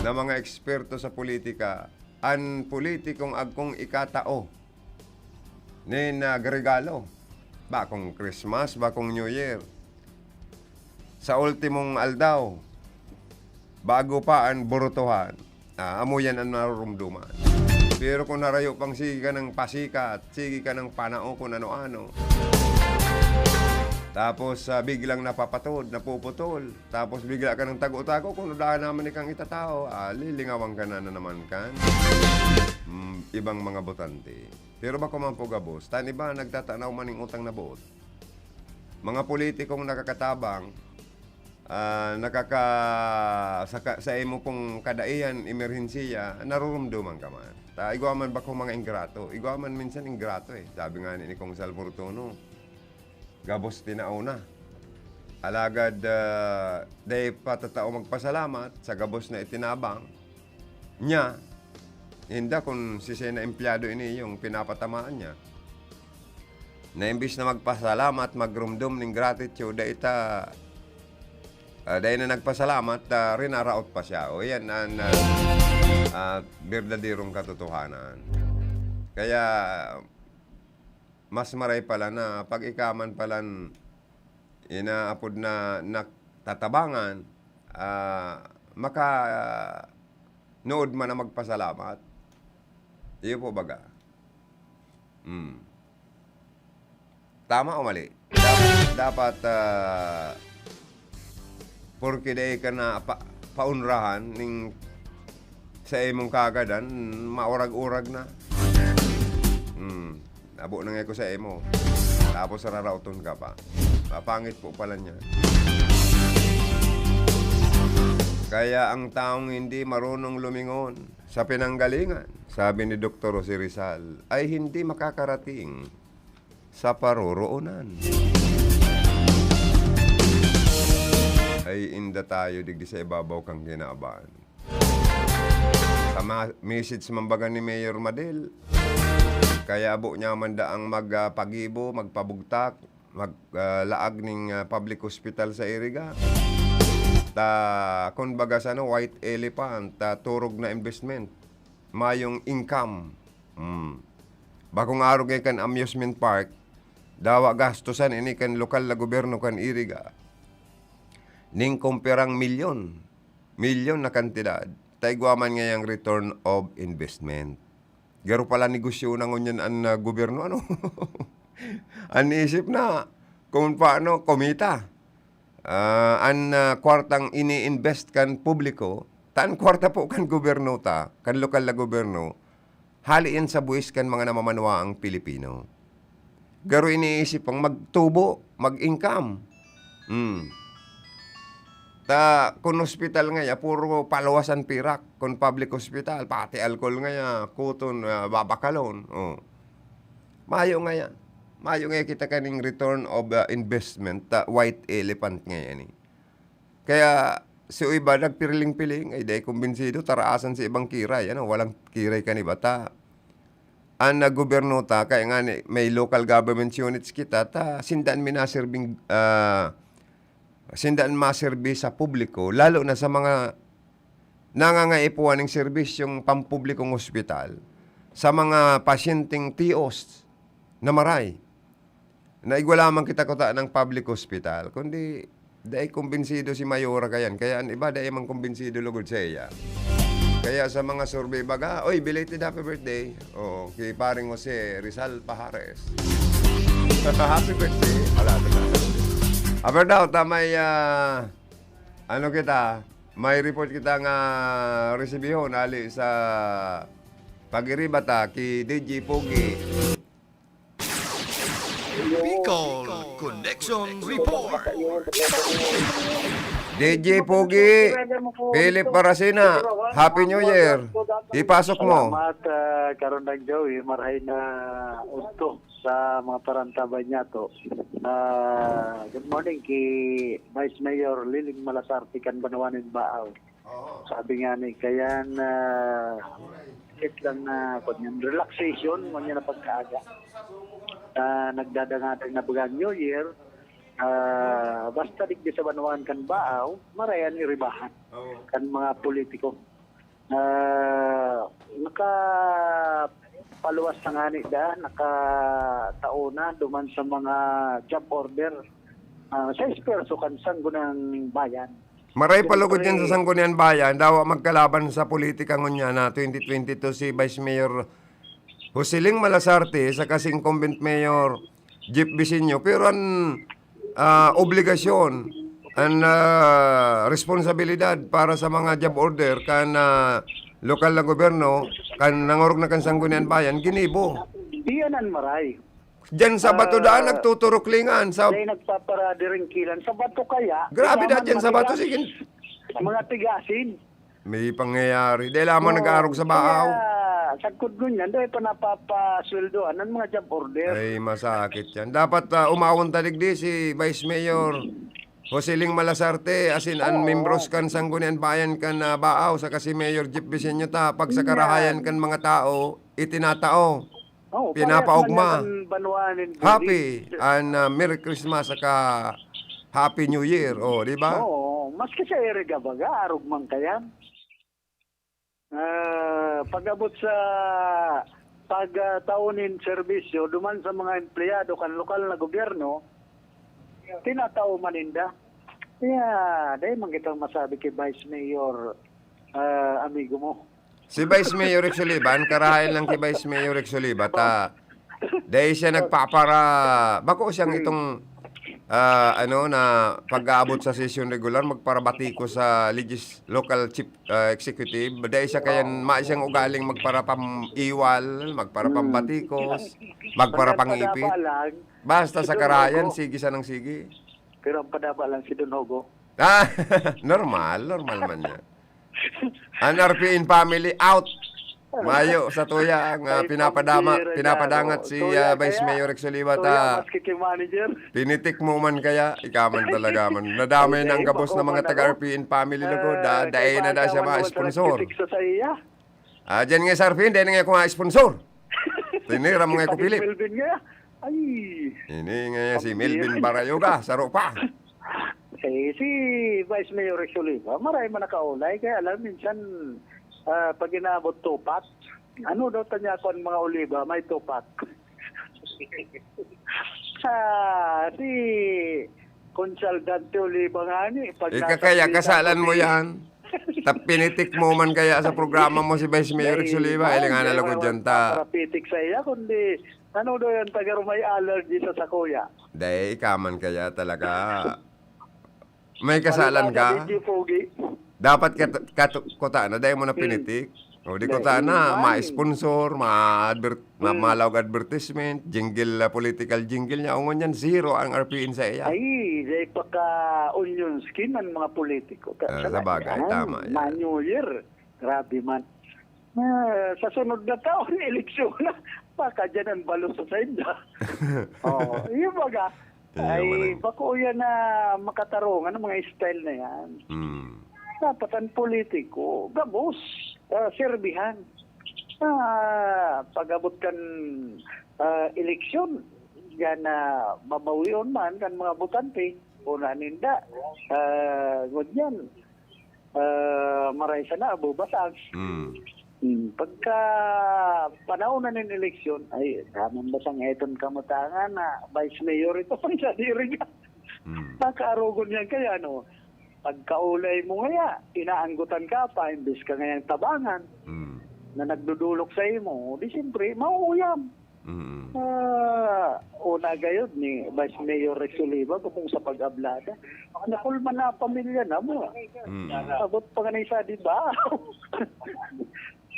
na mga eksperto sa politika, an politikong agkong ikatao nin, ah, regalo, bakong Christmas, bakong New Year. Sa ultimong aldaw, bago pa an burutuhan, ah, amo yan an narurumduman. Pero kung harayo pang sige ka nang pasikat, sige ka nang panao kung ano-ano, tapos, ah, biglang napapatod, napuputol, tapos bigla ka nang tago-tago, kung udahan naman ikang itatao, ah, lilingawan ka na, na naman kan, mm, ibang mga botante. Pero bako man po gabos, ta an iba nagtatanaw man ning utang na boot. Mga politikong nakakatabang, ah, nakaka-, sa ka-, sa imo pong kadaihan, emerhensiya, narurumduman ka man. Ta igwa man bako mga ingrato. Igwa man minsan ingrato, eh. Sabi nga ni, ni Kong Sal Fortuno, gabos tinao na. Alagad, ah, dai pa tatao magpasalamat sa gabos na itinabang niya. Inda kun siisay na empleyado ini yung pinapatamaan niya. Na imbis na magpasalamat, magrumdom ning gratitude, dai ta, ah, dai na nagpasalamat, ah, rinaraot pa siya. O, yan an, ah, ah, berdaderong katotohanan. Kaya, mas maray pala na pag ika man palan inaapod na, na tatabangan, ah, maka-, nood man na magpasalamat. Iyo po baga. Hmm. Tama o mali? Dapat, dapat, ah, porke dai ka na pa-, paunrahan ning sa imong kaagadan, maurag-urag na. Hmm, abo na nga ko sa imo. Tapos rarauton ka pa. Mapangit po pala niya. Kaya ang taong hindi marunong lumingon sa pinanggalingan, sabi ni Doktor Jose Rizal, ay hindi makakarating sa paroroonan. Ay, inda tayo digdi sa ibabaw kan kinaban. Sa ma-, message man baga ni Mayor Madel, kaya abo niya man daang mag, ah, pagibo, magpabugtak, mag, ah, laag ning, ah, public hospital sa Iriga. Ta, kun baga sa ano, white elephant, ta, turog na investment. Mayong income. Hmm. Bakong arog kan amusement park, dawa gastusan ini kan lokal na gobyerno kan Iriga ning kung pirang milyon, milyon na kantidad, ta igwa man ngayang return of investment. Garo pala negosyo na ngunyan an, ah, gobyerno, ano? An isip na kung paano kumita. Ah, an, ah, kwartang ini-invest kan publiko, ta an kwarta po kan gobyerno ta, kan lokal na gobyerno, hali yan sa buhis kan mga namamanwaang Pilipino. Garo iniisip pang magtubo, mag-income. Hmm. Ta, kun hospital ngaya, puro paluwas an pirak. Kun public hospital, pati alcohol ngaya, kuton, ah, babakalon. Oh. Mayo ngaya. Mayo ngaya kita kaning return of, ah, investment, ta white elephant ngaya ni. Kaya si iba nagpiriling-piling, ay dai kumbinsido, taraasan si ibang kiray, ano, walang kiray kan iba ta. An, ah, gobyerno ta, kaya ngani may local government units kita, ta sinda an minaserbing, ah, sinda an maserbi sa publiko, lalo na sa mga nangangaipuhan ning serbisyong pampublikong ospital, sa mga pasyenteng tios na maray. Naigwa lamang kita kuta ng public hospital, kundi dai kumbinsido si Mayora kayan. Kaya an iba dai man kumbinsido lugod saiya. Kaya sa mga survey baga, "Oy, belated happy birthday." Oo, kay Paring Jose Rizal Pajares. Happy birthday. Wala na. Aber daw, ta may, ah, ano kita, may report kita nga resibihon hali sa Pagiriba ta ki D J Pogi. Bicol Connection Report. D J Pogi, Philip Baracena, Happy New Year. Ipasok mo. Salamat, ah, Karondang Joey. Marahay na udto sa mga parantabay niya to. Ah, good morning ki Vice Mayor Liling Malasarte kan Banwa nin Baaw. Oo. Sabi nga ni, kayan, ah, it lang na, kwan yan, relaxation, kwan yan na pagkaaga. Ah, nagdadangadang na bagang New Year, ah, basta digdi sa banwaan kan Baaw, marayan iribahan Oo. kan mga politiko. Ah, nakapaluwas na ngani da, nakatao na duman sa mga job order. Ah, sa esfuerso kan Sangguniang Bayan. Maray pa lugod yan sa Siyempre. Sangguniang Bayan, dawa magkalaban sa politika ngunyan na twenty twenty-two si Vice Mayor Joseling Malasarte saka si incumbent Mayor Jeff Vicenio. Pero an, ah, obligasyon, an, ah, responsibilidad para sa mga job order kan, ah, lokal na gobyerno, kan nangorog na kan Sangguniang Bayan, ginibo. Iyan an maray. Diyan sa bato daan, Ah, nagtuturuklingan sa Dahil nagpaparadiringkilan. Sa bato kaya, Grabe na kailangan dyan sa bato, matigas. sige. Mga tigasin. May pangyayari. Dahil lamang Oo. nag-aarog sa baaw. Kaya, sagkod ngunyan, dahil pa napapasweldohan ng mga job order. Ay, masakit yan. Dapat, ah, umawon ta digdi si Vice Mayor Joseling Malasarte, asin an Oo. membros kan Sangguniang Bayan kan, ah, Baaw, saka si Mayor Jeff Vicenio ta, pag sa Yan. karahayan kan mga tao, itinatao. Oo, Pinapaogma. parehas man yan ang banwa nin Bugis. Happy and, ah, Merry Christmas saka Happy New Year, oh, di ba? Oo, maski sa Iriga baga, arog man kayan. Ah, pag-abot sa pag, ah, tao nin serbisyo, duman sa mga empleyado kan lokal na gobyerno, tinatao man ninda. Kaya, dai man kitang masabi ki Vice Mayor, ah, amigo mo. Si Vice Mayor Rex Oliva, an karahayan lang ki Vice Mayor Rex Oliva, ta, dai siya nagpapara-, bako siyang Hmm. itong, ah, ano, na pag-aabot sa sesyon regular, magparabati ko sa legis-, local chief, ah, executive. Dai siya kayan, Oo. ma-, siyang ugaling magparapam-iwal, magparapambatikos, Hmm. magparapangiipit. Ang nagpadaba lang, Basta sa Siguro karahayan, ako. sige sanang sige. Pero ang padaba lang si Don Hugo. Ah, normal, normal man niya. An R P N family out. Mayo sa tuya ang, ah, Ay, pinapadama-, pambira niya, pinapadangat no? si, Tuya ah, Vice kaya, Mayor Rex Oliva tuya ta. maski kay manager. Pinitik mo man kaya, ikaw man talaga man. Nadamay Ay, na ang ay, gabos bako na mga man taga ako. R P N family lugod, Ah, da-, dai kay na da baka siya man wala ma-sponsor. nagpitik sa, sa iya. Ah, diyan nga sa R P N, dai na nga ako ma-sponsor. Tinira mo nga ako, Philip. Melvin nga. Ay. Ini nga si Melvin Barayoga, saro pa. Eh, si Vice Mayor Rex Oliva, maray man nakaulay, kaya lang minsan, ah, pag inaabot tupak, ano daw ta niya ako ang mga oliba, may tupak. Sa, si Consultante Oliva nga ni, pag Ika nasa kaya, sita kasalan ko mo si yan. Tapinitik mo man kaya sa programa mo si Vice Mayor Rex Oliva, Ay, ilingan na hindi lugod naman dyan ta. papapitik sa iya, kundi ano daw yan, taga may allergy sa sakuya. Dai, ikaw man kaya talaga. May kasalan Ano ka? ka, D J Pogi? Dapat kat-, kat-, kuta na, dai mo na Hmm. pinitik. O, di Dai, kuta na, man. ma-sponsor, ma-advert-, ma-, Hmm. malaog advertisement, jingle, ah, political jingle niya. O, ngunyan, zero ang R P N sa iya. Ay, dai pa ka-onion skin ang mga politiko. Ka-, Ah, sa sabagay, ah, tama yan. ma-New Year. Grabe man. Ah, sa sunod na taon, eleksyon na. Baka dyan ang balos sa sainda. Oo, yung baga, Iyo, ay, manang- bako yan na makatarungan ang mga style na yan. Mm. Dapat ang politiko, gabos, ah, serbihan. Ah, pag-abot kan, ah, eleksyon, yan na babawion man kan mga botante. Una ninda, ah, ngunyan, ah, maray sana, abubasag. Mm. Hmm, pagka panahon na nin eleksyon, ay, damang basang eton kamutangan na vice mayor ito, ang sadiri ka. Mm. Nakaarogon yan kaya, no? Pagkaulay mo ngaya, inaanggotan ka pa, imbes ka ngayang tabangan Mm. na nagdudulok sa imo, di siyempre, mauuyam. Mm. Ah, una gayod ni Vice Mayor Rex Oliva, kung sa pag-ablada, nakulma na ang pamilya na mo. Mm. Abot pa nga na isa, di ba?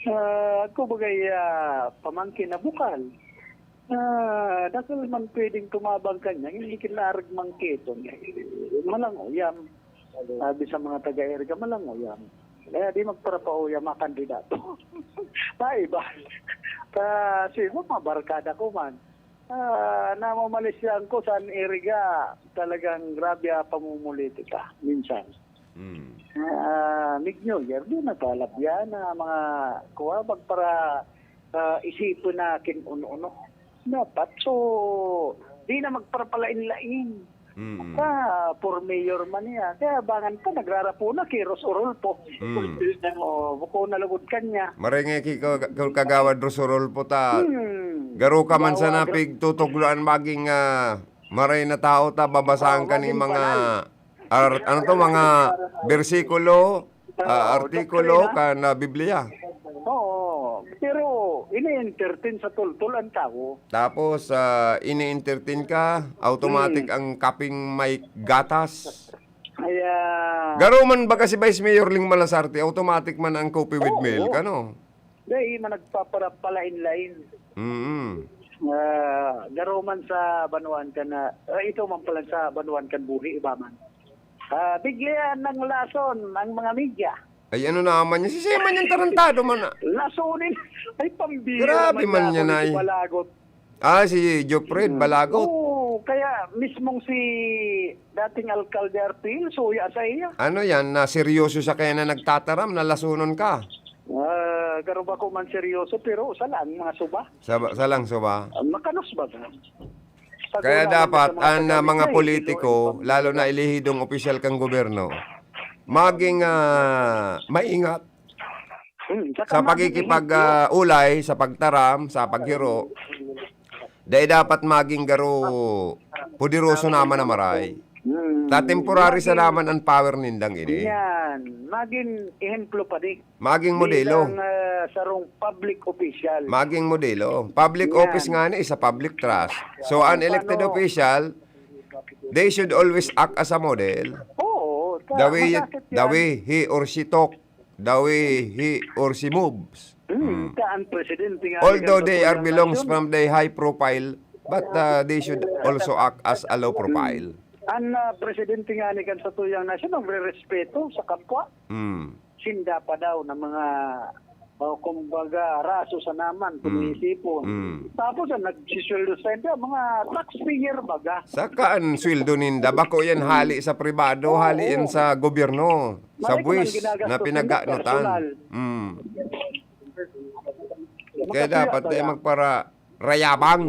Ah, ako bagay, ah, pamangkin na bukal. Ah, dakul man pwedeng tumabang kanya, hindi kinarag mangkiton. Malang uyam. Sabi sa mga taga-Erga, malang uyam. Kaya di magparapauyam mga kandidato. Maiba. Kasi mga barkada ko man. Ah, namamalisyan ko sa Erga, talagang grabe ang pamumulitika minsan. Mm. Ah, Mig New Year, di na talaga yan, ah, mga kuha, magpara-, ah, isipon na kin uno-uno. Dapat, so, di na magparapalain-lain. Mm. Sa for mayor man niya. Kaya bangan pa, nagrarapo na kay Ros Orolpo. Mm. O, buko na lugod kanya. Maray nga ki-, ka-, ka-, Kagawad Ros Orolpo ta. Hmm. Garo ka man Gawa sana gro- pigtutugloan maging, ah, maray na tao ta, babasahan Oo, ka ning maging mga, panay. ar-, ano to, mga bersikulo, ah, Oo, artikulo doktrina. Kan, ah, Biblia. Oo, pero ini-entertain sa toltol ang tawo. Tapos, ah, ini-entertain ka, automatic Hmm. ang kaping may gatas. Kaya Garo man baga si Vice Mayor Ling Malasarte, automatic man ang copy with Oo. mail ka, no? Dai man nagpaparapalain-lain. Mm. Ah, garo man sa banwaan ka na, ah, ito man pala sa banwaan kan buhi, iba man. Ah, bigyan ng lason ang mga media. Ay, ano naman yan? Si Sema niyan tarantado man, ah. Lasunin. Ay, pambira Grabe man man yan, yan, ay. Balagot. Ah, si Jopred Hmm. Balagot. Oo, kaya mismong si dating alkalde Arpil, suya sa iya. Ano yan? Na seryoso siya kaya na nagtataram, nalasunon ka? Ah, garo ba ko man seryoso, pero sa lang mga suba. Sa, sa lang suba? Ah, makanos ba ka? Kaya Pag-unaman dapat ka sa mga ang, ah, mga taga-Bisaya, politiko, Iloilo, lalo na elehidong opisyal kang gobyerno, maging, ah, maingat Hmm, saka sa maging pagkikipag, ehemplo. ah, ulay, sa pagtaram, sa paghiro. Dahil dapat maging garo, poderoso naman na maray. Hmm. Ta temporary sa Maging naman ang power nindang ini. Yan. Maging ehemplo pa din. Maging modelo. Bilang, ah, sarong public official. Maging modelo. Public Yan. office nga ni is a public trust. So, an Kung elected paano official, they should always act as a model. Oo, ta-, The way, magasat the yan. way he or she talk, the way he or she moves. Hmm, Hmm. ta-, ang presidente nga Although ni they are Gabon belongs Nasyon. from the high profile, but, uh, they should also act as a low profile. Hmm. Ang, ah, presidente nga ni kan sa tuyang nasyon, nagre-respeto sa kapwa. Hmm. Sinda pa daw na mga, oh, kumbaga, raso sa naman, Hmm. kung iisipon. Hmm. Tapos, ang nagsisweldo sa inda, mga taxpayer baga. Saka ang sweldo ninda, bako yan Hmm. hali sa pribado, Oo. hali yan sa gobyerno, sa Maray ko buwis man ginagastos na ninda, pinagkaknotan. personal. Hmm. Kaya Makasuya dapat, eh, baga. magpararayabang,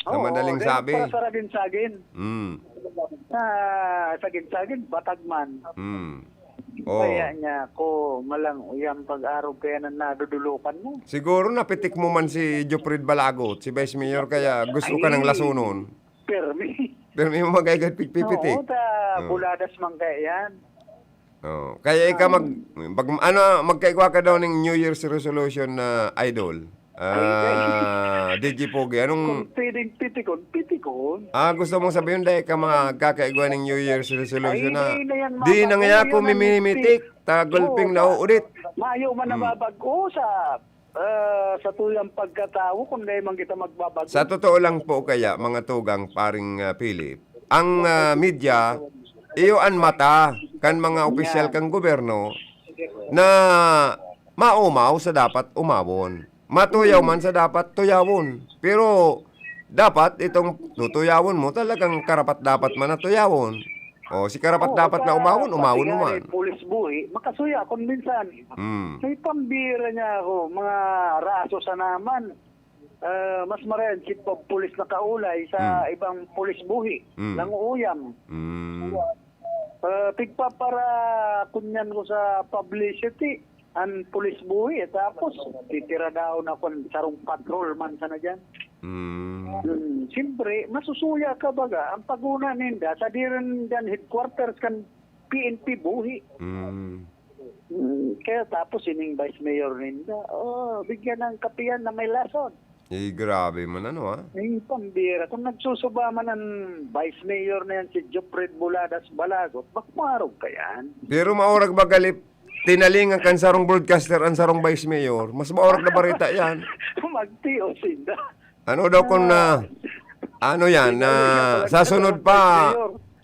sa Oo, madaling dahil sabi. para sa ragin-sagin. Hmm. Sa sagin-sagin, batag man. Hmm. Oo. Kaya niya ako, malang uyang pag-arog kaya na nadudulukan mo. Siguro napitik mo man si Jopred Balagot, si Vice Mayor, kaya gusto ka nang Ay. lasunon. Permi. Permi mo magayagad pigpipitik. Oo, ta Oo. buladas man kaya yan. Oo. Kaya ika mag-, Ay. pag, ano, magkaigwa ka daw ning New Year's resolution na idol. Ay, Ah, ay. D J Pogi, anong Kung pwedeng pitikon, pitikon. Ah, gusto mong sabihin, dahil ka magkakaigwa ning New Year's resolution Ay, na, di na yan, di na mama. nga Kung ako yun ang mimimitik, nagpi-, tagulping oo, nauudit. mayo man Hmm. nababag-o sa, ah, sa tuyang pagkatawo, kung dahil man kita magbabago. Sa totoo lang po kaya, mga tugang, paring, ah, Philip, ang, ah, media, iyo an mata kan mga opisyal Yan. kan gobyerno na maumaw sa dapat umawon. Matuyaw Mm. man sa dapat tuyawon. Pero dapat itong tutuyawon mo, talagang karapat-dapat man na tuyawon. O, si karapat-dapat Oo, na umawon, sa umawon pati nga man. rin, pulis buhi, makasuya kung minsan. Mm. May pambira niya ako, mga raso sa naman. Ah, mas marayan si pag pulis nakaulay sa Mm. ibang pulis buhi. Mm. Nanguyam. Mm. Ah, pigpapara-, kunyan ko sa publicity, an pulis buhi, eh, tapos titira daw na kun sarong patrol man sana diyan. Hmm. Hmm, siyempre, masusuya ka baga, ang paguna ninda, sa diyan headquarters kan P N P buhi. Hmm. Hmm, kaya tapos ining vice mayor ninda, oh, bigyan ng kapihan na may lason. Eh, grabe man ano, ah. Ay, pambira. Kung nagsusuba man ang vice mayor na yan, si Jopred Buladas Balagot, bak maarog ka yan. Pero maorag ba galip, tinalingan kan sarong broadcaster ang sarong vice mayor? Mas maorag na barita yan. Magtios, inda. Ano daw kung na, ano yan, na sa sunod pa,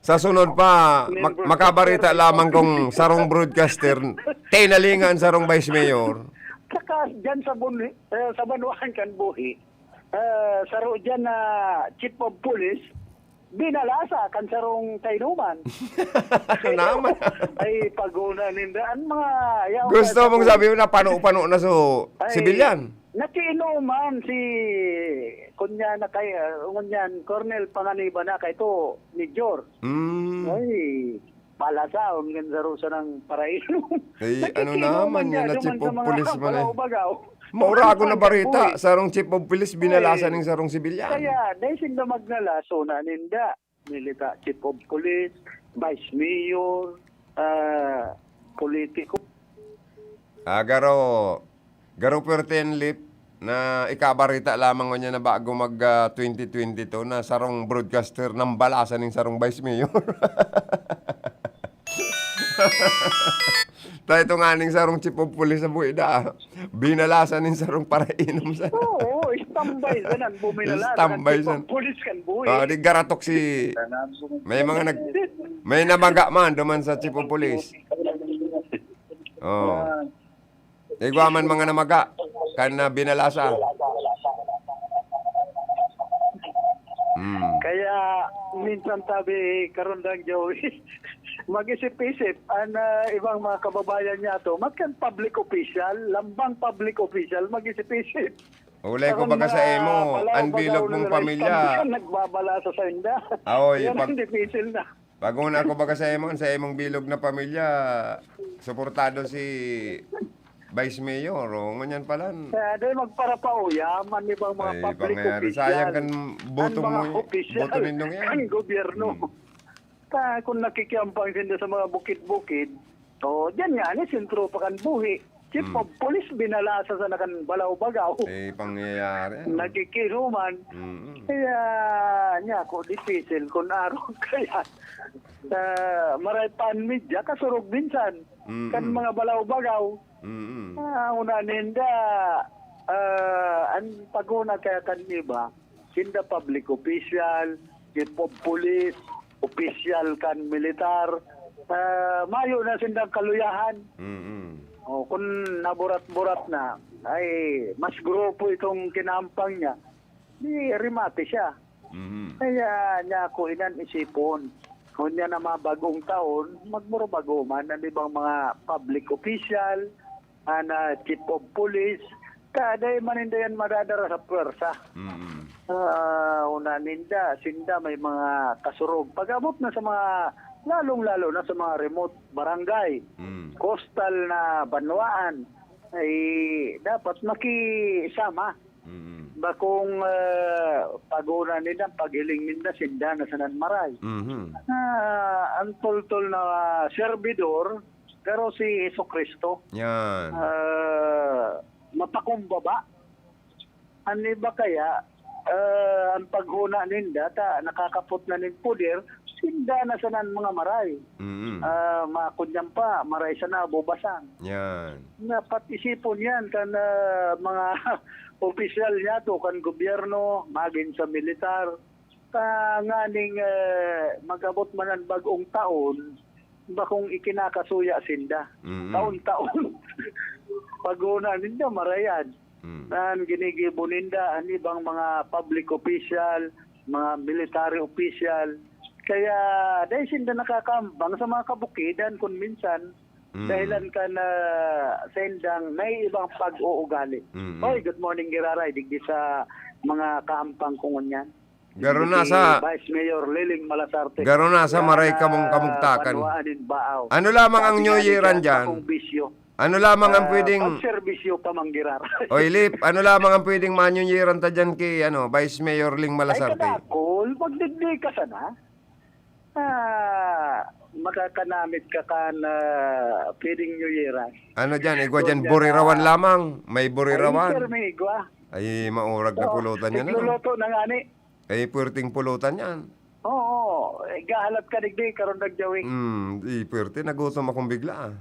sa sunod pa, mak-, makabarita lamang kung sarong broadcaster, tinalingan sarong vice mayor. Saka dyan sa Bun-, eh, sa Banwaan kan Buhi, eh, saro dyan na chief of police, binalasa kan sarong kainuman. Ano naman? Ay, paguna ninda. Ang mga yaon Gusto na mong sa sabihin na pano-pano na so, Ay, sibilyan? Nakiinuman si, kunya na kay, ah, ngunyan, Colonel Panganiban na kay to, Major. Mm. Ay, palasaon kan saro sanang parainom. Ay, ano Nakikinuman naman niya, yan na duman chief sa of mga police man eh. bagaw-bagaw. Maurago na Ang barita, buhi. sarong chief of police binalasa Ay. ning sarong sibilyan. Kaya, dahil sinda magnalaso na ninda, milita, chief of police, vice mayor, ah, politiko. Ah, garo, garo puwerte an lip na ikabarita lamang ngunyan na bago mag, ah, twenty twenty-two na sarong broadcaster nambalasan ning sarong vice mayor. Ta ito nganing sarong chief of police sa buhi da, binalasan nin sarong parainom sa Oo, standby sa nan, buminala sa Standby chief of sa police kan buhi. Ah, di garatok si, may mga nag-, may namaga man duman sa chief of police. Oh. Igwa man mga namaga kan na binalasa. Hmm. Kaya minsan sabi, Karundang Joey, mag-isip-isip an, ah, ibang mga kababayan niya to, magkan public official, lambang public official, mag-isip-isip. Ulay ko Ang baga sa mga imo, balaw-balaw an bilog mong na pamilya. Nagbabalasa sa inda. Aoy, Yan pag ang dipisil na. Pag una ko baga sa imo, sa imong bilog na pamilya, suportado si Vice Mayor, o, ngunyan pala. Kaya dahil magparapauyam, an ibang mga Ay, public pangyayari. official, Sayang kan boto an mga mo, official, boto nindong yan. kan gobyerno. Hmm. Ta, kung nakikiampang sinda sa mga bukid-bukid, o, diyan nga, ni sentro pa kan buhi. Chief Hmm. of police, binalasa sa nakan balaw-bagaw. Eh, pangyayari, ano? Nakikinuman. Mm-mm. Kaya, niya ako, dipisil kung araw kaya. Ah, maray pa an media, kasurog minsan. Mm-mm. Kan mga balaw-bagaw. Mm-mm. Ah, una ninda, ah, an pag-una kaya kan iba, sinda public official, chief of police, opisyal kan militar, ah, mayo na sindang kaluyahan. Mm-mm. O, kun naburat-burat na, ay, mas grupo itong kinampang niya, di remate siya. Mhm. Kaya niya ako inan isipon. Ngunyan na mga bagong taon, magmurubago man an ibang mga public official, an, ah, chief of police, ta dai man ninda yan madadara sa pwersa. Mm. Ah, una ninda, sinda may mga kasurog. Pag-abot na sa mga, lalong-lalo na sa mga remote barangay, Mm. coastal na banwaan, ay dapat makisama. Mm. Bakong, ah, pag-una ninda, paghiling ninda, sinda na sanan maray. Mhm. Ah, ang toltol na, ah, serbidor, Pero si Jesu-Cristo, Yan. ah, mapakumbaba. An iba kaya, ah, an paghona ninda ta nakakapot na nin poder, sinda na sanan mga maray. Mm. Ah, makunyan pa, maray sana abubasan. Yan. Dapat isipon yan kan, ah, mga opisyal niyato, kan gobyerno, magin sa militar. Tanganing, eh, mag-abot man an bag-ong taon, bakong ikinakasuya sinda. Mm. Taon-taon. Pag-una ninda, marayan. Mm. Nan ginigibo ninda, an ibang mga public official, mga military official. Kaya, dahil sinda nakakambang sa mga kabukidan, kung minsan, Mm. dahilan kan, ah, sa indang naiibang pag-uugali. Mm. Hoy, good morning, Giraray, digdi sa mga kaampang ko ngunyan. Garo na si sa Vice Mayor Liling Malasarte. Garo na sa maray kamong kamugtakan. Banwaan nin Baaw. Ano lamang ang Sabi New nga ni Year Jan, dyan? Bakong bisyo. Ano lamang ang Ah, pwedeng pagserbisyo pa, Mang Gerard. Oy, Lip, ano lamang ang pwedeng ma-New Year-an ta dyan ki, ano, Vice Mayor Ling Ay, Malasarte? Kadakol, magdigdi ka sana. Ah, makakanamit ka kan, ah, pwedeng New Year, ah. Ano dyan? Igwa dyan, Doon burirawan na lamang. May burirawan. Ay, sir, may igwa. Ay, maurag na Oo, pulutan yan, ano? Nagluluto na nga ni. Ay, puwerteng pulutan yan. Oo, eh, gahalat ka digdi, karon nagjawi. Hmm, di puwerte, nagutom akong bigla, ah.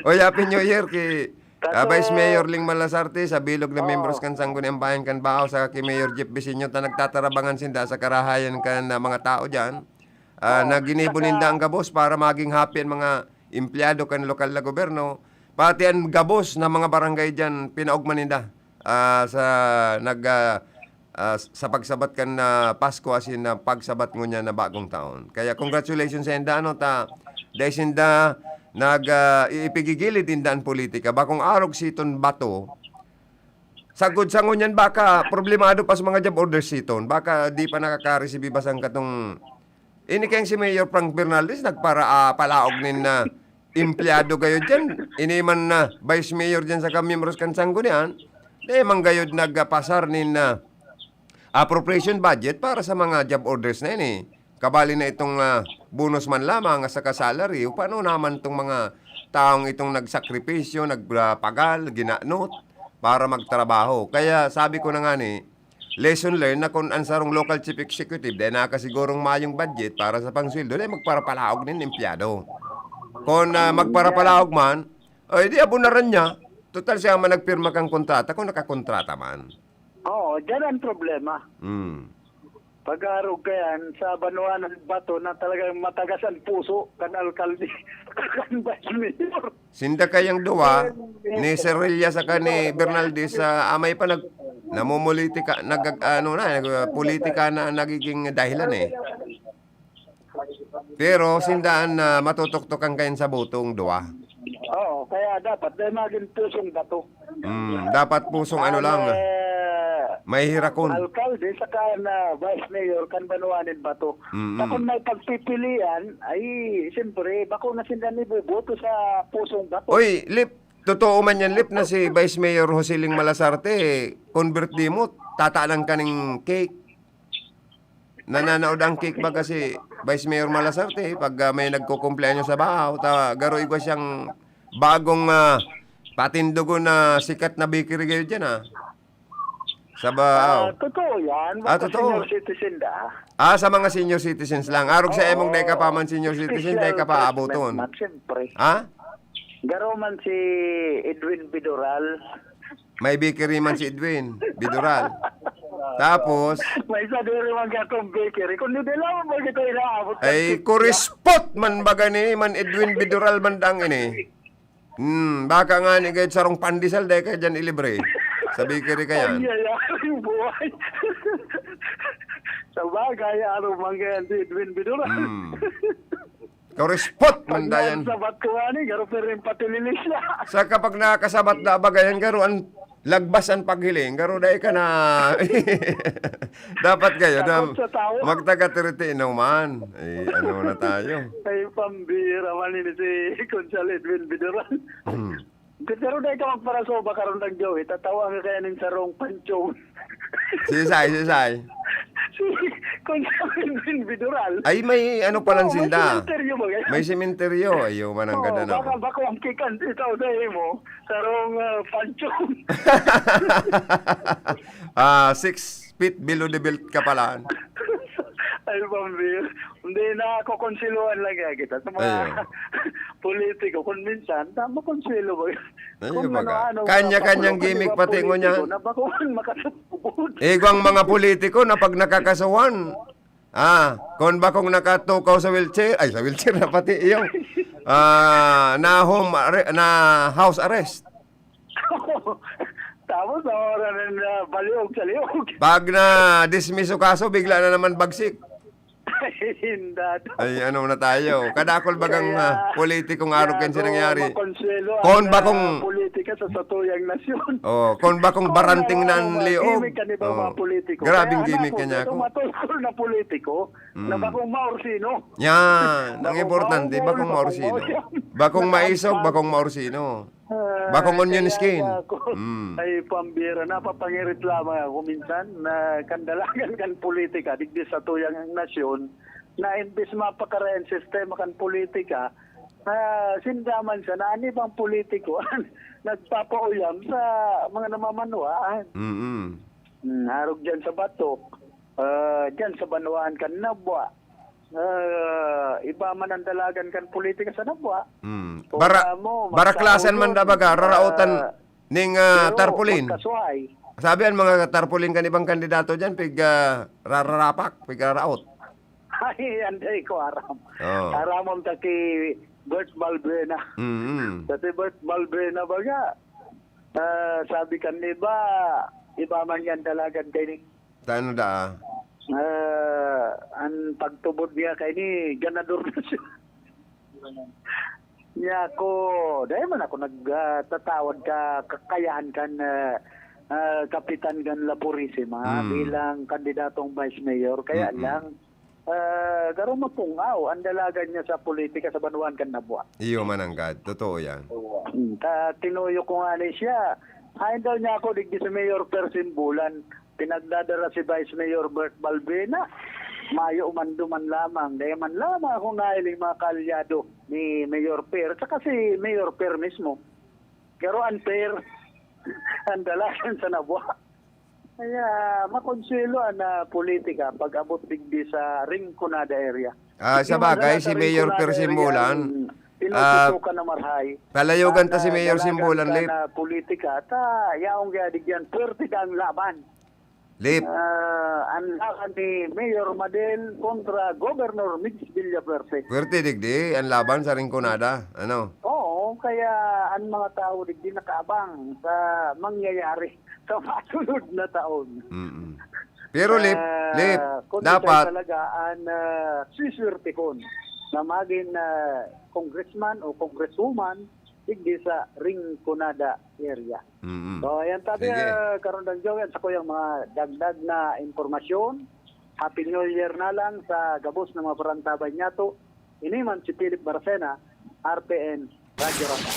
Oy, Happy New Year ki, ah, Vice Mayor Ling Malasarte, sa bilog na miyembros kan Sangguniang Bayan kan Baaw, saka ki Mayor Jeff Bisinyo, ta nagtatarabangan sinda sa karahayan kan, ah, mga tao diyan. Ah, na ginibo ninda ang gabos para maging happy ang mga empleyado kan lokal na gobyerno, pati ang gabos na mga barangay diyan, pinaogma ninda, ah, sa nag, ah, ah, sa pagsabat kan, ah, Pasko asin na pagsabat ngunyan na bagong taon. Kaya congratulations sa inda, ano, ta dai sinda nag, ah, i-, ipigigilid inda an politika. Bakong arog siton bato, sagkod sa ngunyan baka problemado pa sa mga job orders siton. Baka di pa nakaka-receive iba sang katong ini kayang si Mayor Frank Bernaldez nagpara-, ah, palaog nin, ah, empleyado gayod diyan. Ini man na Vice Mayor diyan saka miyembros kan Sanggunian, di man gayod nagpasar nin, ah, appropriation budget para sa mga job orders na ini. Kabali na itong, ah, bonus man lamang at saka salary. O paano naman itong mga taong itong nagsakripisyo, nagpagal, ginanot para magtrabaho? Kaya sabi ko na nga ni, lesson learned na kun an sarong local chief executive dai nakasigurong mayong budget para sa pangsweldo, dai magparapalaog nin empleyado. Kun, ah, magparapalaog man, ay di abonaran niya. Total siya man nagpirma kang kontrata kung nakakontrata man. Oo, diyan ang problema. Hmm. Pag-arog ka yan, sa banwaan ng bato na talagang matagas ang puso kan alkalde, kan vice mayor. Sinda kayang duwa, ni Sir Rilya saka ni Bernaldez, ah, amay pa nag-, namumulitika, nag-, ano na, nag-, politika na nagiging dahilan eh. Pero sinda an, ah, matutuktukan kayan sa botong duwa. Oo, kaya dapat dai magin pusong bato. Hmm, dapat pusong ano lang, eh, may hirakon. Alkalde saka na vice mayor kan banwaan nin bato. Mm-mm. Takon may pagpipilian, ay, siyempre, bako na sinda niboboto sa pusong bato. Oy, Lip, totoo man yan, Lip, na si Vice Mayor Jose Ling Malasarte, convert di mo, tatanan ka ning cake. Nananaod ang cake baga si Vice Mayor Malasarte, pag, ah, may nagkukumpleanyo sa Baaw, ta, garo igwa siyang bagong, ah, patindogon na sikat na bakery gayod dyan, ah. Sa Baaw. Ah, totoo yan. Ah, totoo. Senior citizen da. Ah, sa mga senior citizens lang. Arog sa emong dai ka pa man senior citizen, dai ka pa abuton. Special treatment man, siyempre. Ha? Garo man si Edwin Bidural. May bakery man si Edwin Bidural. Tapos, may sadiri man gatong bakery. Kung di, di lang mo kita inaabot. Ay, kurispot man baga ni man Edwin Bidural man dang ini. Hmm, baka nga ni kahit sarong pandesal, dai ka dyan ilibre. Sa bakery ka yan. Ay, ay, ay, buhay. Sa bagay, araw man kaya si Edwin Bidural. Hmm. Karispot man dayan. Pag nagsabat ko nga ni, garo pa rin patililis siya. Sa kapag nakakasabat na bagayan, garo ang lagbas ang paghiling, garo dai ka na. Dapat kayo na magtaga-tiriti inuman. Eh, ano na tayo? Ay, pambira man ini si Konsal Edwin Biduran. Hmm. Pero dai ka magparasoba karon lang, Joey. Tatawa ka kaya ning sarong panchong. Sisay, sisay. Si Konsal Edwin Bidural. Ay, may ano palang sinda. May sementeryo ba, ganyan? May sementeryo. Ayaw man ang ganda, no? Baka, baka ang kikan, itaw sa imo. Sarong, ah, panchong. Ah, six feet below the belt ka pala. Ay, pambira. Hindi, nakokonsiluhan lang kaya kita sa mga politiko. Kung minsan, tama, konselo ba yun? Kanya-kanyang gimmick pati ngunyan. Kung ano-ano, mga politiko na bako man makatubod. Igwang mga politiko na pag nakakasuhan, ah, kung bakong nakatukaw sa wheelchair, ay, sa wheelchair na pati iyo, ah, na home arre-, na house arrest. Tapos, nawawalan na baliog sa liog. Pag na-dismiss o kaso, bigla na naman bagsik. Hindado. Ay, ano na tayo? Kadakol bagang, Kaya, ah, politikong arog kan kaya sinangyari. Ako, makonsuelo Kon ang, bakong ah, politika sa satuyang nasyon. Oh, kon bakong Kon baranting na ang liog. Gimmick kan iba mga politiko. Grabing gimmick kanya ako. Matultol na politiko, na bakong maorsino. Yan, ang importante, bakong maorsino. Bakong maisog, bakong maorsino. Bakong onion skin. Ay, pambira, napapangirit lamang ako minsan na kandalagan kan politika, digdi sa tuyang nasyon, na imbis mapakarayan sistema kan politika, ah, sinda man siya na an ibang politiko nagpapauyam sa mga namamanwaan. Mm. Hmm, arog diyan sa batok, ah, diyan sa banwaan kan Nabua. Ah, iba man ang dalagan kan politika sa Nabua. Mm. Bara-, mo, baraklasan man da baga, raraotan ning, ah, tarpaulin. Sabi ang mga tarpaulin kan ibang kandidato diyan, pig, ah, rararapak, pig raraot. Ay, hindi ko aram. Oh. Aramon ta ki Bert Balbuena. Mm-mm. Sa si Bert Balbuena baga, ah, sabi kan iba, iba man yan dalagan kay ni. Tano da, ah? Ah, an pagtubod niya kay ni ganador na siya. Niya ako, dahil man ako nag, ah, tatawad ka, kakayahan kan, ah, ah, Kapitan kan La Purisima bilang kandidatong vice mayor. Kaya lang, ah, garo mapungaw ang dalagan niya sa politika sa banwaan kan Nabua. Iyo man ang gad. Totoo yan. Hmm, ta-, tinuyo ko nga ni siya. Hain daw niya ako digdi sa Mayor Per Simbulan. Pinagdadara si Vice Mayor Bert Balbena. Mayo man duman lamang. Dahil man lamang akong nahiling mga kaalyado ni Mayor Per. Saka si Mayor Per mismo. Pero unfair. Ang dalagan sa Nabua. Kaya makonsuelo ang, ah, politika pag-abot digdi sa Rinconada area. Ah, sa bagay, si Mayor Per Simbulan, ah, palayogan ta si Mayor Simbulan, Lip. Politika, ta yaong kaya digyan, puwerte ka ang laban. Lip. Ah, ang laban ni Mayor Madel kontra Governor Migs Villafuerte. Puwerte digdi ang laban sa Rinconada, ano? Oo, kaya ang mga tao digdi nakaabang sa mangyayari sa masunod na taon. Mm-mm. Pero, Lip, ah, Lip, kung dapat talaga ang, ah, siswertekon na magin, ah, congressman o congresswoman digdi sa Rinconada area. Mm-mm. So, ayan, tabi, ah, Karundang Joey, at sa kuyang mga dagdag na impormasyon. Happy New Year na lang sa gabos na mga parantabay niyato. Ini man si Philip Barcena, R P N, Radyo Roma.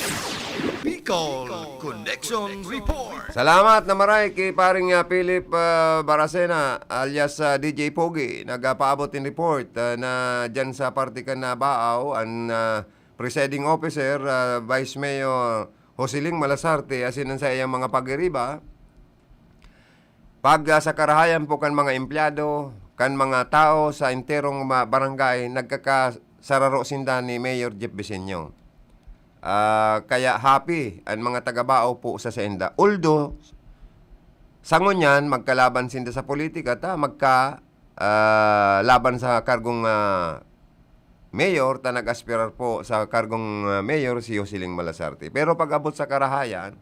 Bicol Connection Report. Salamat na maray ki paring, ah, Philip, ah, Baracena alias, ah, D J Pogi. Nagpaabot nin report, ah, na diyan sa parte kan Nabaaw, an, ah, presiding officer, ah, Vice Mayor Josiling Malasarte, asin an saiyang mga pagiriba. Pag, ah, sa karahayan po kan mga empleyado, kan mga tao sa enterong ma-, barangay, nagkakasararo sinda ni Mayor Jeff Vicenio. Ah, kaya happy an mga taga-Baaw po sa sainda. Although, sa ngunyan, magkalaban sinda sa politika, ta magka, ah, laban sa kargong, ah, mayor, ta nag-aspirar po sa kargong, ah, mayor si Josiling Malasarte. Pero pag-abot sa karahayan,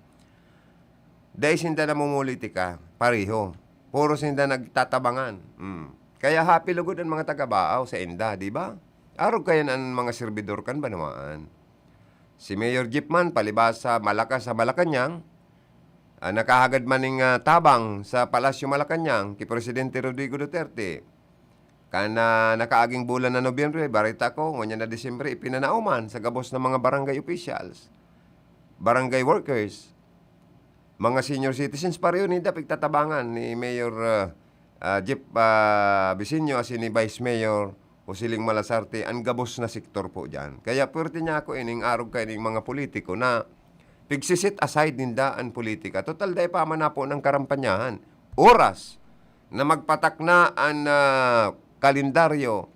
dai sinda namumulitika, pareho. Puro sinda nagtatabangan. Mm. Kaya happy lugod an mga taga-Baaw sainda, di ba? Arog kayan an mga serbidor kan banwaan. Si Mayor Jeep man, palibasa malakas sa Malacañang, ah, nakahagad man ning, ah, tabang sa Palasyo Malacañang ki Presidente Rodrigo Duterte. Kan, ah, nakaaging bulan na Nobyembre, bareta ko, ngunyan na Disyembre, ipinanao man sa gabos na mga barangay officials, barangay workers, mga senior citizens, pareho ninda pigtatabangan ni Mayor, ah, ah, Jeff, ah, Bisinio asin ni Vice Mayor Josiling Malasarte, an gabos na sektor po diyan. Kaya puwerte niya ako ining arog kaining mga politiko na pigse-set aside ninda an politika. Total, dai pa man na po ng karampanyahan. Oras na magpatak na an, ah, kalendaryo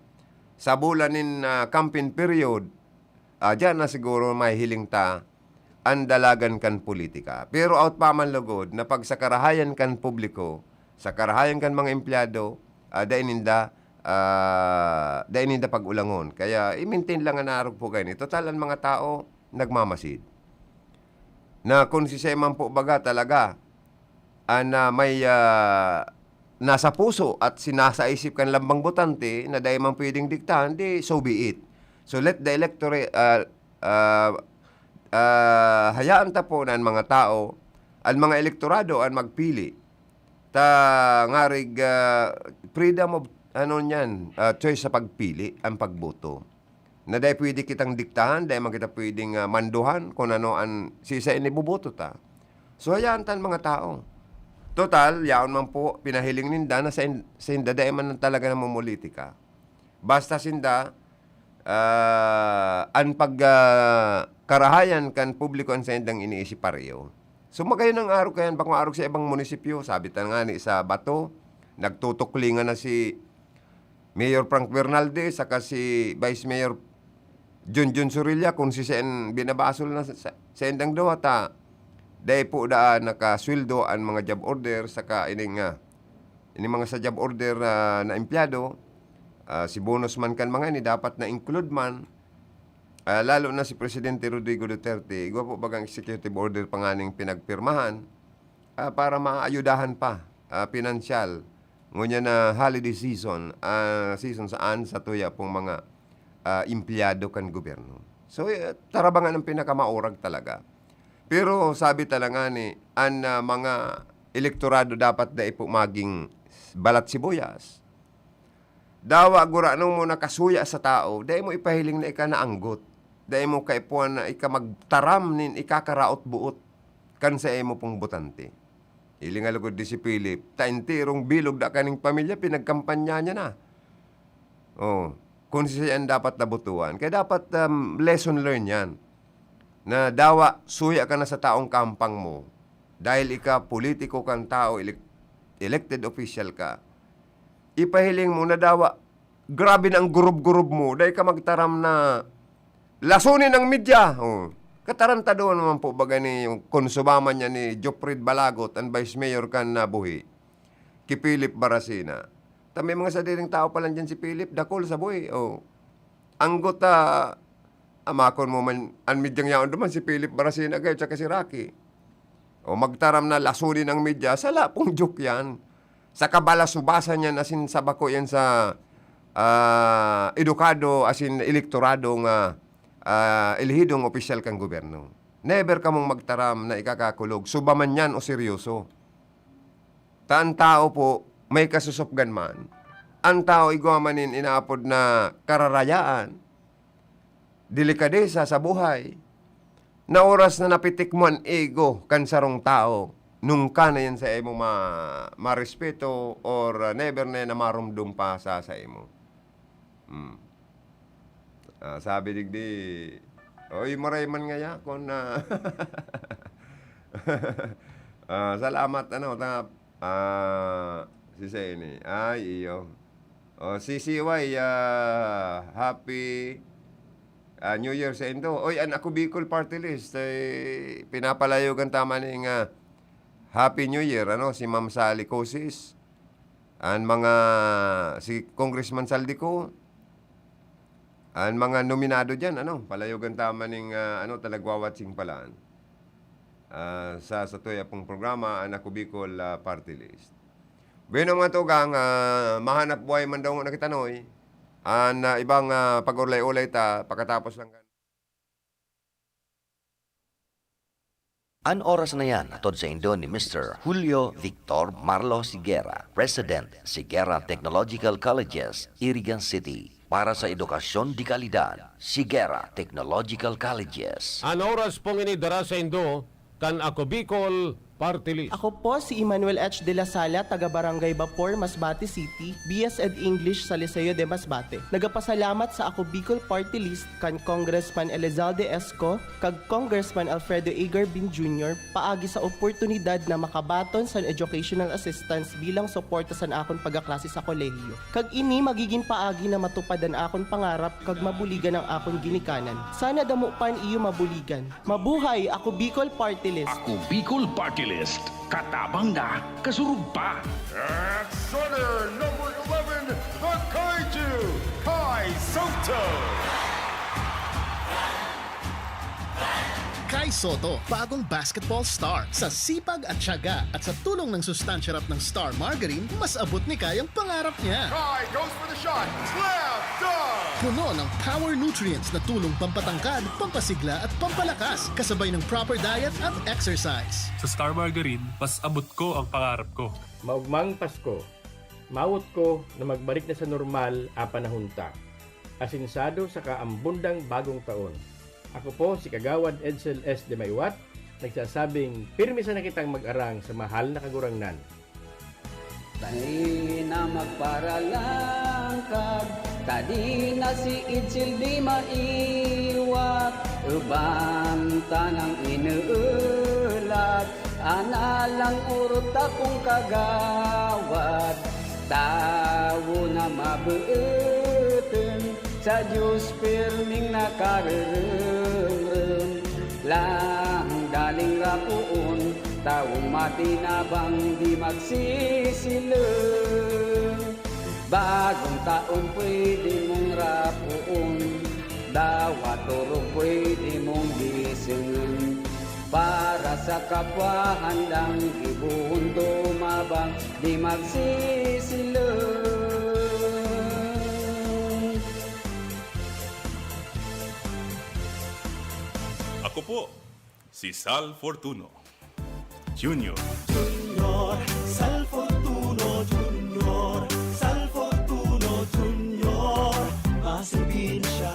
sa bulan nin, ah, campaign period, ah, diyan na siguro mahihiling ta an dalagan kan politika. Pero out pa man lugod na pag sa karahayan kan publiko, sa karahayan kan mga empleyado, ah, dai ninda, ah, dai ninda pag-ulangon. Kaya i-maintain lang an arog po kaini. Total, an mga tao nagmamasid. Na kung si Seman po baga talaga, an, ah, may, ah, nasa puso at sinasa isip kan lambang botante na dai man pwedeng diktahan, di so be it. So let the electorate, ah, ah, ah, hayaan ta po na an mga tao, an mga elektorado an magpili. Ta ngarig, ah, freedom of, ano niyan, ah, choice sa pagpili, ang pagboto. Na dai pwede kitang diktahan, dai man kita pwedeng, ah, manduhan kun ano an siisay an iboboto ta. So, hayaan ta an mga tao. Total, yaon man po, pinahiling ninda na sain-, sinda dai man talaga namomolitika. Basta sinda, ah, an pag, ah, karahayan kan publiko an saindang iniisip pareho. So, magayon an arog kaiyan, bakong arog sa ibang munisipyo. Sabi ta ngani sa Bato, nagtutuklingan na si Mayor Frank Bernalde saka si Vice Mayor Junjun Sorilla kun siisay an binabasol na sa, sa, saindang duwa ta dai po daa nakasweldo an mga job order saka ining, ah, ining mga sa job order, ah, na empleyado, ah, si bonus man kan mga ini dapat na include man, ah, lalo na si Presidente Rodrigo Duterte, igwa po bagang executive order pa nganing pinagpirmahan, ah, para maayudahan pa, ah, pinansyal. Ngunyan na holiday season, ah, season saan sa tuya pong mga, ah, empleyado kan gobyerno. So, eh, tarabangan ang pinakamaurag talaga. Pero sabi talaga ni, an, ah, mga elektorado dapat dai po maging balat sibuyas. Dawa gurano mo nakasuya sa tao, dai mo ipahiling na ika naanggot. Dai mo kaipuhan na ika magtaram nin ikakaraot-buot kan sa imo pong botante. Hiling nga lugod di si Philip, ta enterong bilog da kaning pamilya, pinagkampanya niya na. Oh, kung siya an dapat nabutuhan. Kaya dapat, um, lesson learned yan. Na dawa, suya ka na sa taong kampang mo. Dahil ika politiko kang tao, elec-, elected official ka. Ipahiling mo na dawa, grabe na ang gurub-gurub mo. Dai ka magtaram na lasonin ang media. Oh. Katarantaduhan naman po baga ni, kun suba man niya ni Jopfred Balagot, ang vice mayor kan nabuhi, ki Philip Baracena. Ta may mga sadiring tao pa lang dyan si Philip, dakul sa buhi. Oh. Anggot ta, amakon mo man, an medyang yaon duman si Philip Baracena gayo, tsaka si Rocky. O magtaram na lasonin ang media, sala pong joke yan. Sa kabalasubasan yan, asin sa bako yan sa, ah, edukado, asin elektorado nga, ah, elehidong opisyal kan gobyerno. Never kamong magtaram na ikakakulog, suba man yan o seryoso. Ta an tao po, may kasusupgan man. An tao igwa man nin inaapod na kararayaan, delikadesa sa buhay, na oras na napitik mo an ego kan sarong tawo, nungka na yan sa imo ma-, marespeto or, ah, never na yan na marumdom pa sa, sa imo. Hmm. Ah, sabi digdi, "Oy, maray man ngaya kun na." Ah, salamat, ano, ta-, ah, si Seni. Ay, iyo. Oh, si C Y, ah, happy, ah, New Year sa indo. Oy, an Ako Bicol Party List, eh, pinapalayogan ta man ning, ah, Happy New Year, ano, si Ma'am Sally Cosis, an mga, si Congressman Saldico, an mga nominado diyan, ano, palayogan ta man ning, ah, ano, ta nagwawatsing palan. Ah, sa, sa tuya pong programa, an Ako Bicol, ah, Party List. Bueno, mga tugang, ah, mahanap buhay man daw na kita, Noy. An, ah, ibang, ah, pag-ulay-ulay ta, pakatapos lang kan- An oras na yan, hatod saindo ni Mister Julio Victor Marlo Sigera, President, Sigera Technological Colleges, Irigan City. Para sa edukasyon de kalidad, Sigera Technological Colleges. An oras pong ini dara saindo kan Ako Bicol Party List. Ako po si Emmanuel H. de la Sala, taga Barangay Bapor, Masbate City, B S ed English sa Liceo de Masbate. Nagapasalamat sa Ako Bicol Party List kan Congressman Elizalde Esco kag Congressman Alfredo A. Garbin Junior paagi sa oportunidad na makabaton san educational assistance bilang suporta san akon pagkaklase sa kolehiyo. Kag ini magigin paagi na matupad an akon pangarap kag mabuligan an akon ginikanan. Sana damo pa an iyo mabuligan. Mabuhay, Ako Bicol Party List! Ako Bicol Party List. Katabang na, kasurog pa. At starter number eleven, the Kaiju, Kai Soto. Soto, bagong basketball star. Sa sipag at tiyaga at sa tulong ng Sustansya Rap ng Star Margarine, mas abot ni Kai ang pangarap niya. Kai goes for the shot. Slam dunk! Puno ng power nutrients na tulong pampatangkad, pampasigla at pampalakas, kasabay ng proper diet at exercise. Sa Star Margarine, mas abot ko ang pangarap ko. Maugmang Pasko. Mawot ko na magbalik na sa normal a panahon ta. Asinsado saka ambundang bagong taon. Ako po si Kagawad Edsel S. de Maywat, nagsasabing pirmi sana kitang mag-arang sa mahal na Kagurangnan. Dai na magparalangkag, ta di na si Edsel de Maywat, uban tanang inuulat, ana lang orot ta pong kagawad. Tawo na maboton, sa Diyos pirming nakareremrem. Lang daling rapoon, tawong matinabang di magsisilong. Bagong taon pwede mong rapoon, dawa torog pwede mong gisingin. Para sa kapwa handang gibohon tumabang, di magsisilong. Ako po, si Sal Fortuno Junior. Junior, Sal Fortuno Junior, Sal Fortuno Junior, maserbi na siya.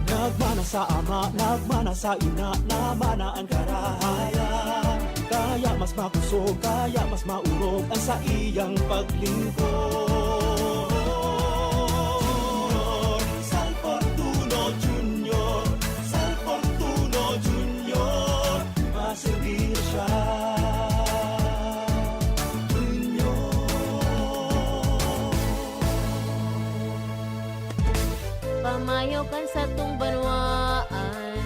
Nagmana sa ama, nagmana sa ina, namana an karahayan. Kaya mas makusog, kaya mas maurog ang saiyang paglingkod. Junior, Sal Fortuno Junior, Sal Fortuno Junior, maserbi na siya. Junior. Pamayo kan satong banwaan,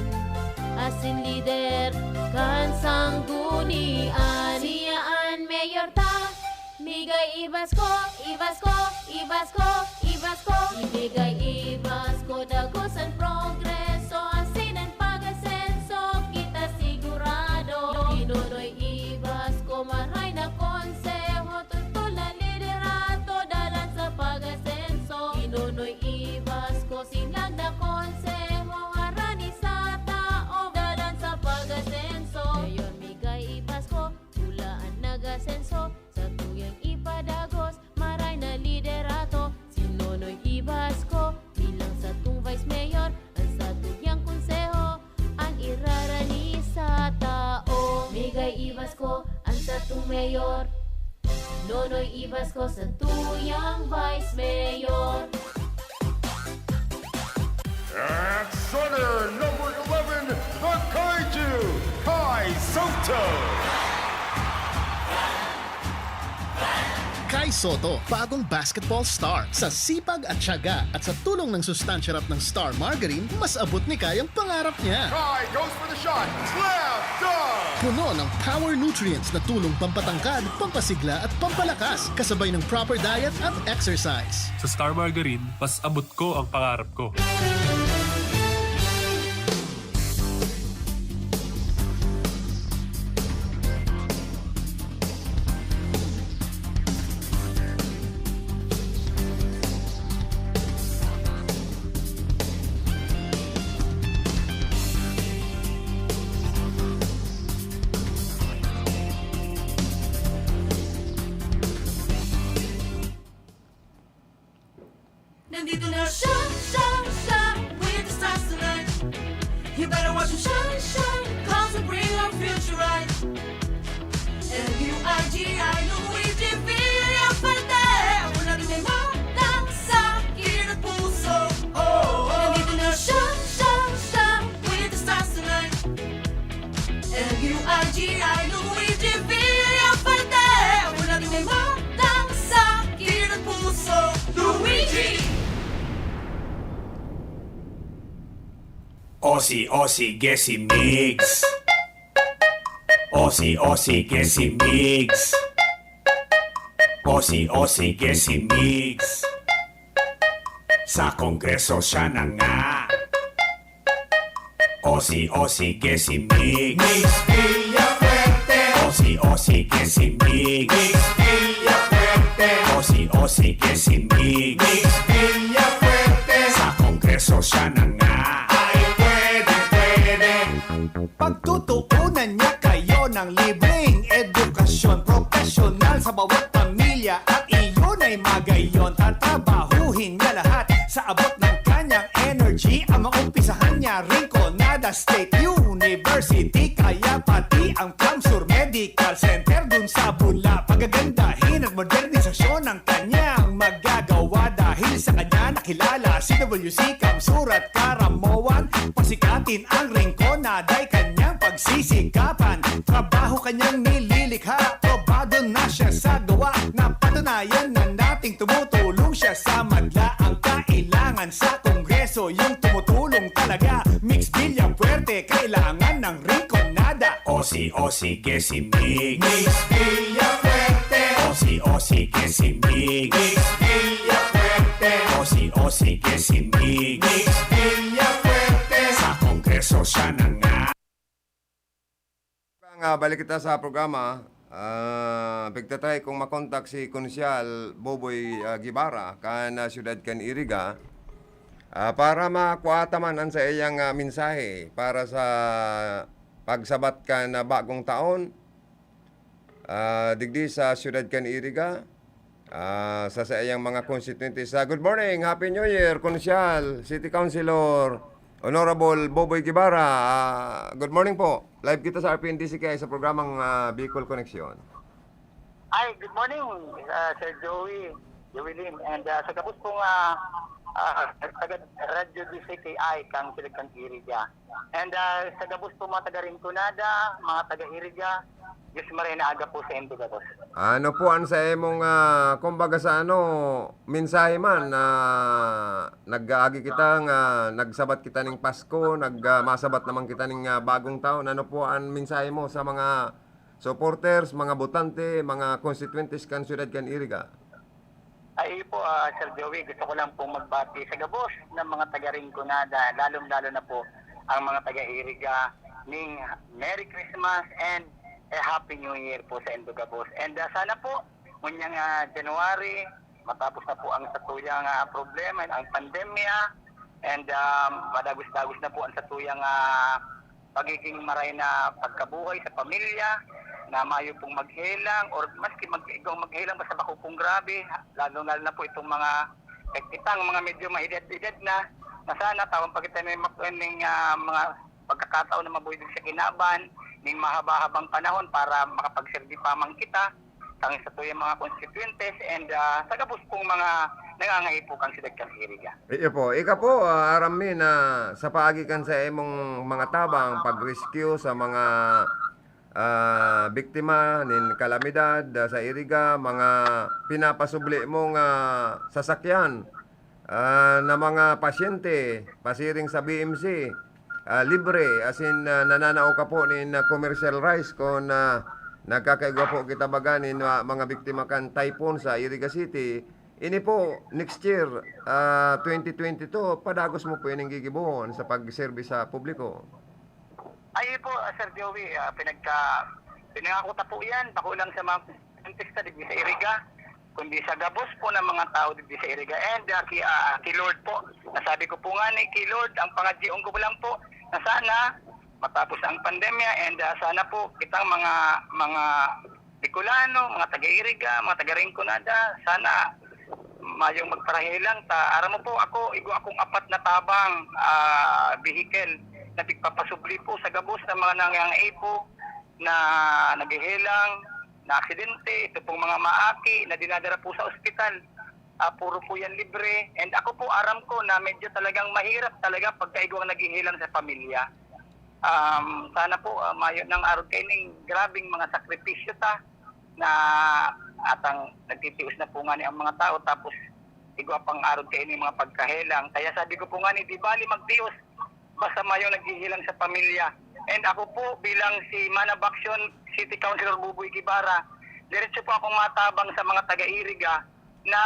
asin lider kan sanggunian. Siya an mayor ta, migay ibasko, ibasko, ibasko, ibasko. Ibigay ibasko, dagos an progreso, asin an pag-asenso, kita sigurado. Kinonoy ibasko, maray na konseho, tutol na liderato, dalan sa pag-asenso. Kinonoy ibasko, sinlag na konseho, harani sa tao, dalan sa pag-asenso. Mayor migay ibasko, pula an nag-asenso, sa tuyang ipadagos, maray na liderato. Si Nonoy Ibasko, bilang satong vice mayor, an satuyang konseho, an irarani sa tao. Migay Ibasko, an satong mayor. Nonoy Ibasko, satuyang vice mayor. At Center number eleven, the Kaiju, Kai Soto. Kai Soto, bagong basketball star. Sa sipag at tiyaga at sa tulong ng Sustansya Rap ng Star Margarine, mas abot ni Kai ang pangarap niya. Kai goes for the shot. Slam dunk! Puno ng power nutrients na tulong pampatangkad, pampasigla at pampalakas, kasabay ng proper diet at exercise. Sa Star Margarine, mas abot ko ang pangarap ko. Nandito na siya, siya, siya, with the stars tonight. You better watch him shine, shine, 'cause we bring our future right. L U I G I, Luigi Villafuerte, ako na rin may madang sa kilid at puso. Oh, oh. Nandito na siya, siya, siya, with the stars tonight. L U I G I, Luigi Villafuerte, ako na rin may madang sa kilid at puso. Luigi! Osi, osi, gesi, migs. Osi, osi, gesi, migs. Osi, osi, gesi, migs. Sa Kongreso siya na nga. O, Osi-osi ke si Mig. Mix Villafuerte. Osi-osi ke si Mig. Mix Villafuerte. Osi-osi ke si Mig. Mix Villafuerte. Sa Kongreso siya na nga. Ay, pwede, pwede. Pagtutuunan niya kayo ng libreng edukasyon, profesional sa bawat pamilya, at iyon ay magayon. Tatrabahuhin niya lahat sa abot ng kanyang energy. Ang maumpisahan niya, Rinconada State University, kaya pati ang Plamsur Medical Center dun sa Bula. Pagagandahin at modernisasyon ang kanyang magagawa. Dahil sa kanya nakilala si W C Kamsur at Karamoan. Pasikatin ang Rinconada ay kanyang pagsisikapan. Trabaho kanyang nililikha, probado na siya sa gawa. Napatunayan na nating tumutulong siya sa madla. Ang kailangan sa Kongreso, yung tumutulong talaga. Mix Villafuerte, kailangan ng Rinconada. Osi-osi ke si Mig. Mix Villafuerte. Osi-osi ke si Mig. Mix Villafuerte. Osi-osi ke si Mig. Mix Villafuerte. Sa Kongreso siya na nga. Nga, balik kita sa programa. Ah, pagtatry kong makontak si Konsyal Boboy, ah, Guevara, kan, ah, siyudad kan Iriga. Ah, para makuha ta man an saiyang, ah, mensahe para sa pagsabat kan, ah, bagong taon, ah, digdi sa siyudad kan Iriga, ah, sa saiyang mga constituentes. Ah, good morning, Happy New Year, Konsyal, City Councilor, Honorable Boboy Guevara. Ah, good morning po. Live kita sa R P N D C K I sa programang, ah, Bicol Connection. Ay, good morning, ah, Sir Joey, Joey Lim, and, ah, sa gabos pong, ah, ah, taga Radyo D C K I, kang Silig kang Iriga. And, ah, sa gabos po mga taga Rinconada, mga taga Iriga, Diyos maray na aga po sa indo gabos. Ano po ang sa imong, ah, kumbaga sa ano, mensahe man na nag-aagi kita nga nagsabat kita ning Pasko, nag, ah, masabat naman kita ning, ah, bagong taon. Ano po ang mensahe mo sa mga supporters, mga botante, mga constituentes kan siyudad kan Iriga? Ay po, ah, Sir Joey, gusto ko lang pong magbati sa gabos ng mga taga Rinconada, lalong-lalo na po ang mga taga Iriga, ning Merry Christmas and a Happy New Year po sa indo gabos. And, ah, sana po, unyang, ah, January, matapos na po ang satuyang, ah, problema, ang pandemya, and, ah, madagos-dagos na po ang satuyang, ah, pagiging maray na pagkabuhay sa pamilya, na mayo pong maghelang, or maski mag-, igwang maghelang, basta bako pong grabe, lalo, lalo na po itong mga, eh, kitang mga medyo maedad-edad na, na sana tawan pa kita may mak-, ning, ah, mga pagkakataon na mabuhay din sa kinaban, ning mahaba-habang panahon para makapagserbi pa man kita, kang satuyang mga konstituyentes, and, ah, sa gabos pong mga nangangaipo kang siyudad kang Iriga. Iyo po. Ika po, ah, aram mi na sa paagi kan sa imong mga tabang, pag-rescue sa mga, ah, biktima nin kalamidad, ah, sa Iriga, mga pinapasubli mong, ah, sasakyan, ah, na mga pasyente pasiring sa B M C, ah, libre, asin, ah, nananao ka po nin, ah, commercial rice kun, ah, nagkakaigwa po kita baga nin, ah, mga biktima kan typhoon sa Iriga City. Ini po, next year, ah, twenty twenty-two, padagos mo po ining gigibohon sa pagserbi sa publiko. Ay po, ah, Sir Joey, ah, pinagka-, pinangako ta po yan, bako lang sa mga kontesta digdi sa Iriga, kundi sa gabos po ng mga tao digdi sa Iriga. And, ah, ki-, ah, ki Lord po, nasabi ko po nga ni ki Lord, ang pangadyoon ko lang po, na sana matapos ang pandemya, and, ah, sana po kitang mga, mga Bicolano, mga taga-Iriga, mga taga-Rinconada, sana mayong magparahelang ta. Aram mo po, ako, igwa akong apat na tabang, ah, vehicle na pigpapasubli po sa gabos na mga nangangaipo na naghehelang, na aksidente, ito pong mga maaki na dinadara po sa ospital. Ah, puro po yan libre. And ako po, aram ko na medyo talagang mahirap talaga pagka igwang naghehelang sa pamilya. Um, sana po, ah, mayo nang arog kaining grabing mga sakripisyo ta na atang nagtitios na po nga ni ang mga tao, tapos igwa pang arog kaining mga pagkahelang. Kaya sabi ko po nga ni, di bali magtios, basta mayong naghihilang sa pamilya. And ako po bilang si Man of Action City Councilor Buboy Guevara, diretso po akong matabang sa mga taga-Iriga na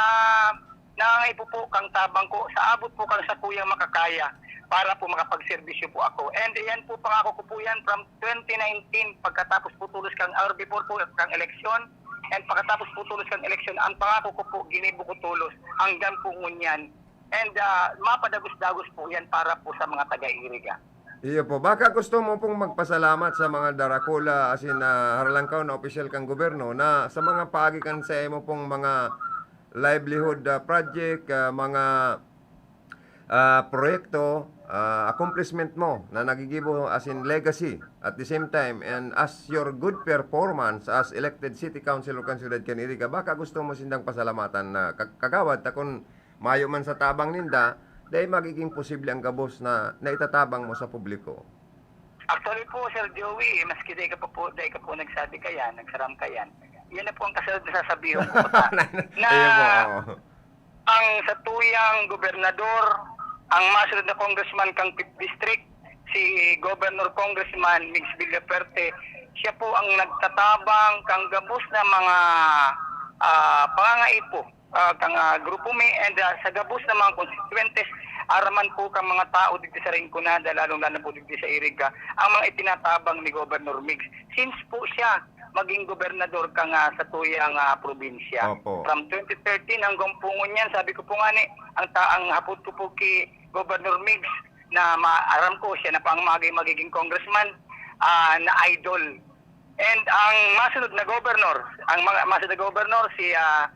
nangangaipo po kang tabang ko sa abot po kang sakuyang makakaya. para po makapagserbisyo po ako. And yan po, pangako ko po yan from twenty nineteen, pagkatapos po tulos kang, or before po kang eleksyon, and pagkatapos po tulos kang eleksyon, ang pangako ko po, ginibo ko tulos hanggang po ngunyan. And ah, mapadagos-dagos po yan para po sa mga taga-Iriga. Iyo po. Baka gusto mo pong magpasalamat sa mga darakula, as in, ah, harlangkaw na opisyal kang gobyerno na sa mga paagi kan sa imo pong mga livelihood, ah, project, ah, mga ah, proyekto, ah, accomplishment mo na nagigibo as in legacy at the same time and as your good performance as elected city councilor kan siyudad kan Iriga, baka gusto mo sindang pasalamatan na ka-, kagawad ta kun mayo man sa tabang ninda, dai magiging posible ang gabos na naitatabang mo sa publiko. Actually po, Sir Joey, maski dai ka pa po, dai ka po nagsabi kayan, nagsaram kayan. Yan na po ang kasunod na sasabihin ko po. Na Ayun po, oo. ang satuyang gobernador, ang masunod na congressman kang Fifth District, si Governor Congressman Migs Villaperte, siya po ang nagtatabang kang gabos na mga ah, pangangaipo ah, kang ah, grupo mi and ah, sa gabos na mga konstituyentes, araman po kang mga tao digdi sa Rinconada, lalong-lalo po digdi sa Iriga, ang mga itinatabang ni Governor Migs. Since po siya maging gobernador kang ah, satuyang ah, probinsya. Opo. From twenty thirteen hanggang po ngunyan, sabi ko po nga ni, ang, ta- ang hapot ko po kay Governor Migs, na ma- aram ko siya na po ang magi- magiging congressman, ah, na idol. And ang masunod na governor, ang mga masunod na governor, si ah,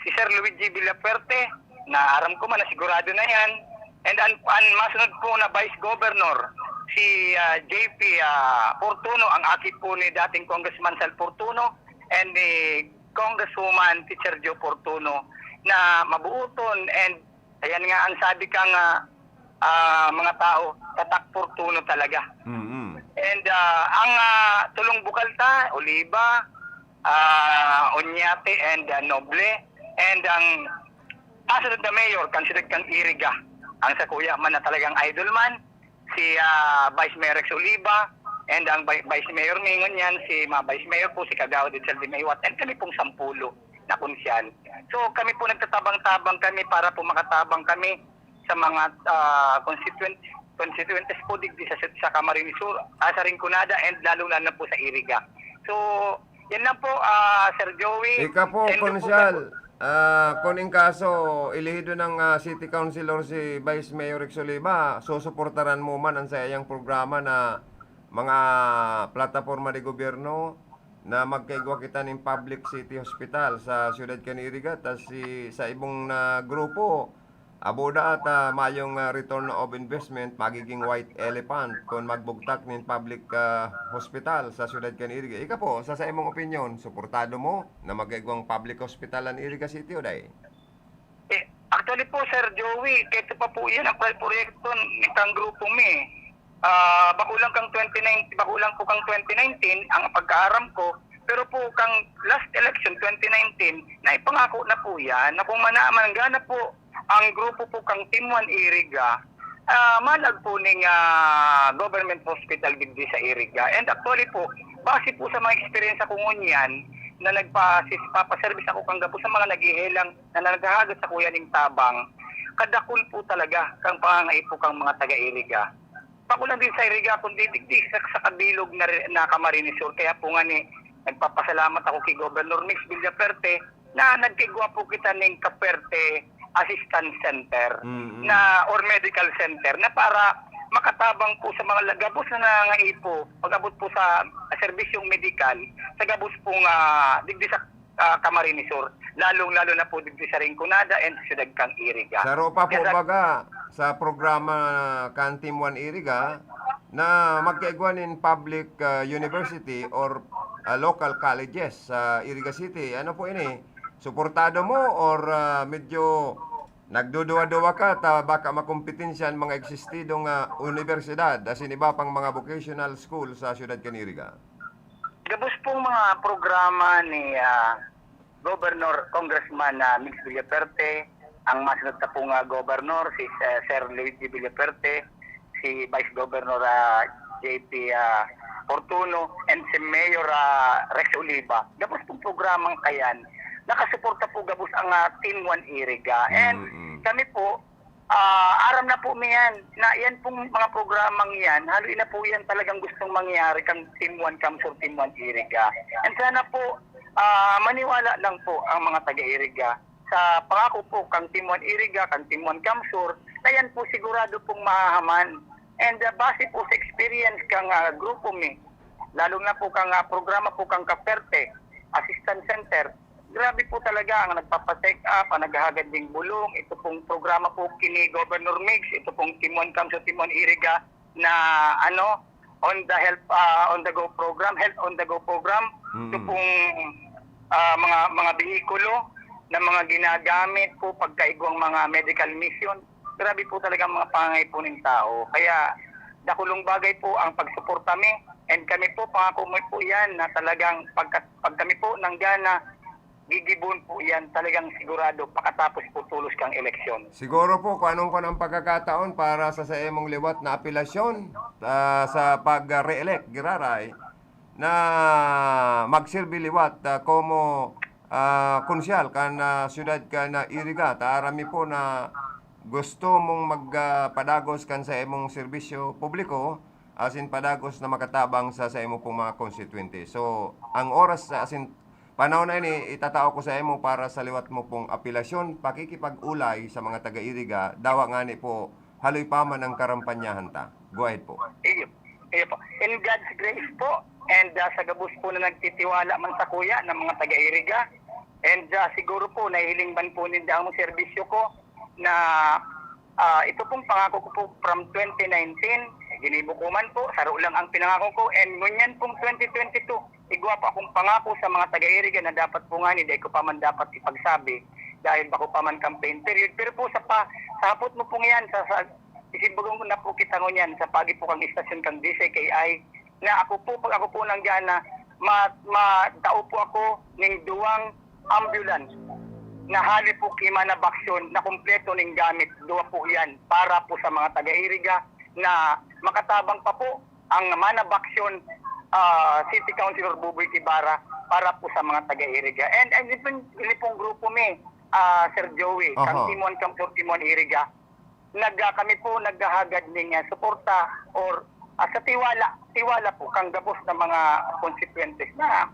si Sir Luigi Villafuerte, na aram ko man na sigurado na yan. And ang, ang masunod po na vice governor, si ah, J P ah, Fortuno, ang aki po ni dating Congressman Sal Fortuno and ni Congresswoman Teacher Joe Fortuno, na mabuoton. And ayan nga ang sabi kang ah, ah, mga tao, tatak Fortuno talaga. Mm-mm. And ah, ang ah, tulong bukal ta, Oliva, ah, Oñate, and ah, Noble, and ang masunod na mayor, kan siyudad kang Iriga, ang sakuya man na talagang idol man, si ah, Vice Mayor Rex Oliva, and ang Vi- Vice Mayor ningon yan, si mga Vice Mayor po, si Kagawad Edsel de Maywat, and kami pong sampulo na konsyal. So kami po, nagtatabang-tabang kami para po makatabang kami sa mga ah, constituent constituentes po digdi sa, sa Camarines Sur, ah, sa Rinconada, and lalong-lalo na po sa Iriga. So yan lang po, ah, Sir Joey. Ika po, Sendo po Konsyal, kayo. ah, kung in kaso, elehido ng ah, City Councilor si Vice Mayor Rex Oliva, susuportaran mo man ang sa iyang programa na mga plataforma de gobyerno na magkaigwa kita ning public city hospital sa siyudad kan Iriga, tas si, sa ibong na grupo, abo da at ah, mayong ah, return of investment, magiging white elephant kung magbugtak nin public ah, hospital sa siyudad kan Iriga. Ika po, sa, sa imong opinion, suportado mo na magkaigwang public hospital ang Iriga City, o dai? Eh, actually po, Sir Joey, kaya ito pa po yan ang pro- proyekto ng grupo mi. Ah, bako lang kang twenty nineteen, bako lang po kang twenty nineteen, ang pagkaaram ko, pero po kang last election, twenty nineteen, naipangako na po yan, na kung manaman gana po ang grupo po kang Team One Iriga, ah, manag po ning ah, government hospital digdi sa Iriga. And actually po, base po sa mga experience ko ngunyan, na nagpa-, papaservice ako kang gapo sa mga naghihelang na naghahagat sa kuya ning tabang, kadakul po talaga kang pangangaipo kang mga taga-Iriga. Bako lang din sa Iriga, kundi digdi sa, sa kabilog na, re- na Camarines Sur. Kaya po nga ni, nagpapasalamat ako kay Governor Mix Villaperte na nagkigwa po kita ning Kaperte Assistance Center Mm-mm. na, or Medical Center, na para makatabang po sa mga gabos na nangangaipo, pag-abot po sa serbisyong medikal, sa gabos pong ah, digdi sa ah, Camarines Sur, lalong-lalo na po digdi sa Rinconada and sa siyudad kang Iriga. Saro pa po Yes, sir. Baga sa programa kan Team One Iriga na magkaigwa nin public ah, university or ah, local colleges sa Iriga City. Ano po ini? Suportado mo or ah, medyo nagduduwa-duwa ka ta baka makompetensya ang mga eksistidong ah, universidad asin iba pang mga vocational school sa siyudad kan Iriga? Gabos pong mga programa ni ah, Governor Congressman na Mix Villaperte, ang masunod na pong ah, governor, si ah, Sir Luigi Villaperte, si Vice Governor ah, J P ah, Fortuno, and si Mayor ah, Rex Oliva. Gabos pong programang kayan, nakasuporta po gabos ang ah, Team One Iriga. And Mm-mm. kami po, Ah, aram na po mi yan, na yan pong mga programang yan, haloy na po yan talagang gustong mangyari kang Team One Kamsur, Team One Iriga. And sana po, ah, maniwala lang po ang mga taga-Iriga sa pangako po kang Team One Iriga, kang Team One Kamsur, na yan po sigurado pong mahahaman. And, ah, base po sa experience kang, ah, grupo mi, lalo na po kang, ah, programa po kang Kaperte, Assistance Center, grabe po talaga ang nagpapa-check up, ang naghahagad ning bulong. Ito pong programa po kini Governor Migs, ito pong Team One Kamsur, Team One Iriga na, ano, on the health, ah, on the go program, health on the go program. Ito Mm. pong, ah, mga, mga behikulo na mga ginagamit po pagkaigwang mga medical mission. Grabe po talaga ang mga pangangaipo ning tao. Kaya dakulong bagay po ang pagsuporta mi. And kami po, pangako mi po yan na talagang pagka-, pag kami po nanggana, gigibon po yan, talagang sigurado pakatapos po tolos kang eleksyon. Siguro po, kung anong, kung anong pagkakataon para sa, sa imong liwat na apelasyon, ah, sa pag-re-elect, giraray, na magserbi liwat, ah, komo, ah, konsyal kan, ah, siyudad kan, ah, Iriga. Ta aram mi po na gusto mong mag, ah, padagos kan sa imong serbisyo publiko, asin padagos na makatabang sa, sa imo pong mga konstituyente. So, ang oras, ah, asin panahon na ini, itatao ko sa imo para sa liwat mo pong apelasyon, pakikipag-ulay sa mga taga-Iriga, dawa ngani po, haloy pa man ang karampanyahan ta. Go ahead po. Iyo. Iyo po. In God's grace po, and, ah, sa gabos po na nagtitiwala man sakuya ng mga taga-Iriga, and, ah, siguro po, nahihiling man po ninda ang serbisyo ko na, ah, ito pong pangako ko po from twenty nineteen, ginibo ko man po, saro lang ang pinangako ko, and ngunyan pong twenty twenty-two, igwa pa akong pangako sa mga taga-Iriga na dapat po ngani, dai ko pa man dapat ipagsabi dahil bako pa man campaign period. Pero po sa pa, sa hapot mo pong yan, sa, sa, isimbagon ko na po kita ngunyan sa pagi po kang istasyon kang D C K I, na ako po, pag ako po nanggana, ma-, matao po ako ning duwang ambulance na hali po ki Mana Baksyon na kompleto ning gamit. Duwa po yan para po sa mga taga-Iriga na makatabang pa po ang Mana Baksyon, ah, City Councilor Buboy Kibara para po sa mga taga-Iriga. And, and ini pong, ini pong grupo mi, ah, Sir Joey, Aha. kang Team One Kamsur, Team One Iriga, nag-, ah, kami po naghahagad ning, ah, suporta or, ah, sa tiwala, tiwala po kang gabos na mga konstituyentes na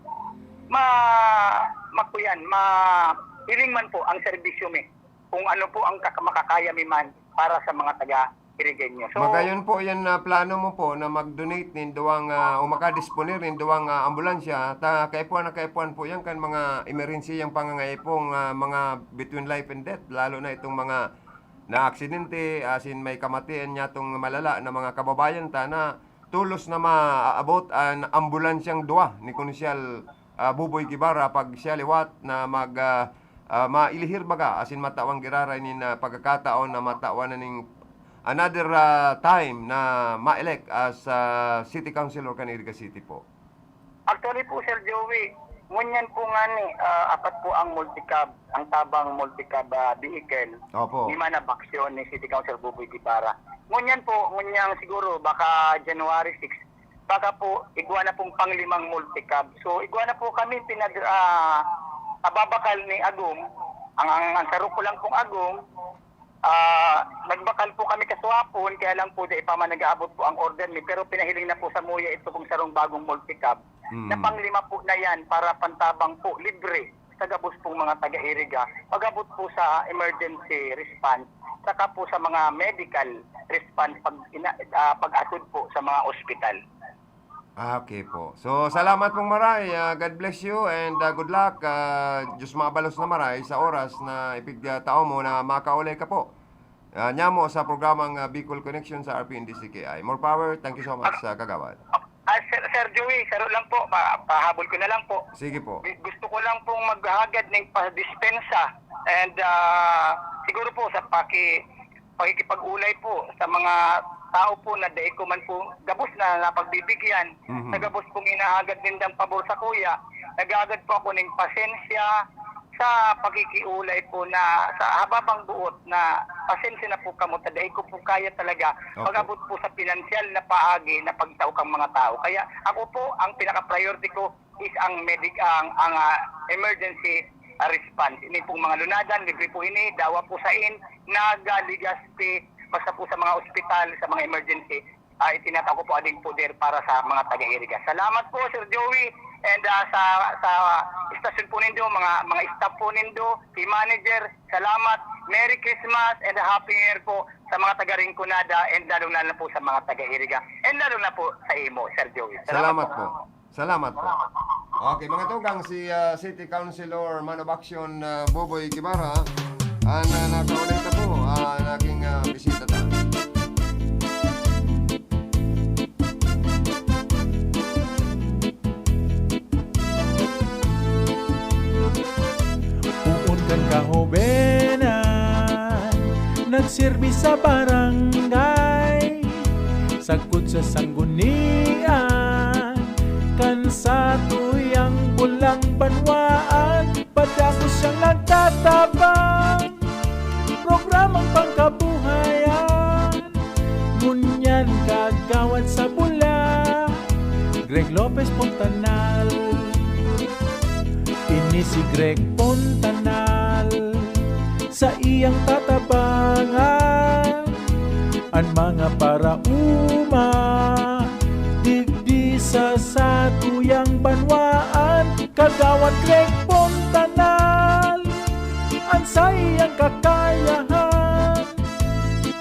ma-, makuyan, ma-, hiling man po ang serbisyo mi, kung ano po ang kaka-, makakaya mi man para sa mga taga-Irigenyo. So, Magayon po yan na plano mo po na mag-donate nin duwang, ah, o makadisponer nin duwang, ah, ambulansya, ta kaipuhan na kaipuhan po yan kan mga emerhensiyang pangangaipo nga mga between life and death, lalo na itong mga naaksidente, asin may kamatian niyatong malala na mga kababayan ta na tolos na maabot an ambulansyang duwa ni Konsyal, ah, Buboy Guevara pag siya liwat na mag, ah, ah, mailihir baga asin matawan giraray nin, ah, pagkakataon na matawan na ning another, ah, time na ma-elect as, ah, city councilor kan Iriga City po. Actually po, Sir Joey, ngunyan po ngani, ah, apat po ang multicab, ang tabang multicab, ah, vehicle Opo. ni Mana Baksyon, ni City Council Buboy Guevara. Ngunyan po, ngunyang siguro, baka January six, baka po, igwa na pong panglimang multicab. So, igwa na po kami pinag-, ah, ababakal ni Agum. Ang, ang, ang saro ko lang pong Agum, Ah, nagbakal po kami kasuhapon, kaya lang po dai pa man nag-aabot po ang order mi, pero pinahiling na po samuya ito pong sarong bagong multicab Mm. na panglima po na yan para pantabang po, libre, sa gabos pong mga taga-Iriga, pag-abot po sa emergency response, saka po sa mga medical response pag ina-, ah, pag-atod po sa mga ospital. Ah, okay po. So, salamat pong maray. Ah, God bless you and, ah, good luck. Ah, Diyos mabalos na maray sa oras na ipigtao mo na makaulay ka po. Ah, nyamo sa programang, ah, Bicol Connection sa R P N D C K I. More power. Thank you so much, ah, Kagawad. Ah, Sir, Sir Joey, saro lang po. Pa-, pahabol ko na lang po. Sige po. Gu-, gusto ko lang pong maghagad ng pa-dispensa. And, ah, siguro po sa paki-, pakikipag-ulay po sa mga tao po na dai ko man po gabos na napagbibigyan, Mhm. sa gabos pong inahagad nindang pabor sakuya, naghahagad po ako ning pasensya sa pakikiulay po na sa hababang buot na pasensya na po kamo, ta dai ko po kaya talaga Opo. pag-abot po sa pinansyal na paagi na pagtao kang mga tao. Kaya ako po, ang pinaka-priority ko is ang medic-, ang, ang, ah, emergency ah, response. Ini pong mga lunadan, libre po ini, dawa po sain, Naga, Legazpi, basta po sa mga ospital, sa mga emergency, ah, itinatao ko po ading poder para sa mga taga-Iriga. Salamat po, Sir Joey, and, ah, sa, sa istasyon po nindo, mga, mga staff po nindo, team manager, salamat. Merry Christmas and Happy New Year po sa mga taga-Rinconada and lalong-lalo na po sa mga taga-Iriga and lalo na po sa imo, Sir Joey. Salamat Salamat po. po. Salamat po. Okay, mga tugang, si, ah, City Councilor Man of Action, ah, Boboy Guevara, ang, ah, nakaunay na po, ah, naging, ah, bisita ta. Poon kan kahobenan, nagsirbi sa barangay, sagkod sa sanggunian, kan satuyang bulang banwaan, padagos siyang nagtatabang, programang pangkabuhayan. Ngunyan kagawad sa bula, Greg Lopez Fontanal. Ini si Greg Fontanal, saiyang tatabangan an mga paraoma digdi sa satuyang banwaan. Kagawad Greg Fontanal, an saiyang kakayahan,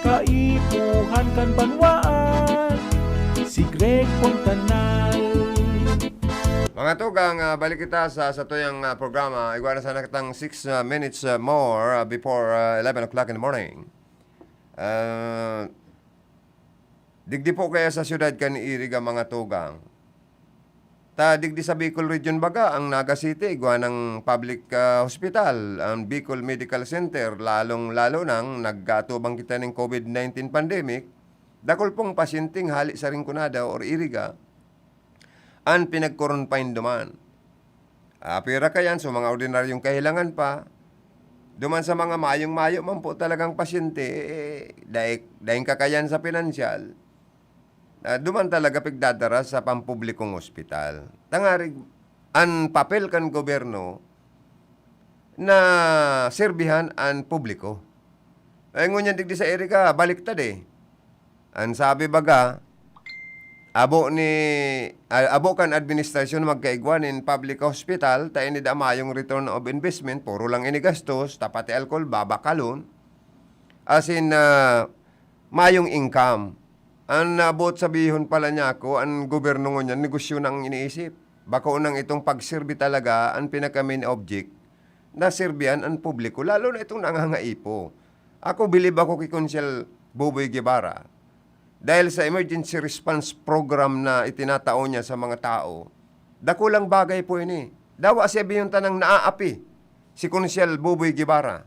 kaipuhan kan banwaan, si Greg Fontanal. Mga tugang, ah, balik kita sa, sa tuyang, ah, programa. Igwa na sana kitang six, ah, minutes, ah, more, ah, before, ah, eleven o'clock in the morning. Ah, digdi po kaya sa siyudad kan Iriga, mga tugang. Ta digdi sa Bicol Region baga, ang Naga City, igwa nang public, ah, hospital, ang Bicol Medical Center, lalong-lalo nang nagkaatubang kita ning COVID nineteen pandemic, dakul pong pasyenteng hali sa Rinconada or Iriga an pinagkoronpain duman. Ah, pira kayan, so mga ordinaryong kahilangan pa, duman sa mga mayong-mayo man po talagang pasyente, eh, dai-, daing kakayan sa pinansyal, ah, duman talaga pigdadara sa pampublikong ospital. Tangarig, an papel kan gobyerno na serbihan an publiko. Eh, ngunyan digdi sa Iriga, baliktad eh. An sabi baga, abo ni, ah, abo kan administrasyon magkaigwa nin public hospital, ta ini da mayong return of investment, puro lang ini gastos, ta pati alcohol, babakalon. As in, ah, mayong income. An naabot sabihon pala niya ako, an gobyerno ngunyan, negosyo na ang iniisip. Bako nang itong pagserbi talaga an pinaka-main object na serbihan an publiko, lalo na itong nangangaipo. Ako, bilib ako ki Konsehal Boboy Guevara. Dahil sa emergency response program na itinatao niya sa mga tao, dakulang bagay po ini. Dawa siya biyong tanang naaapi si Konsehal Boboy Guevara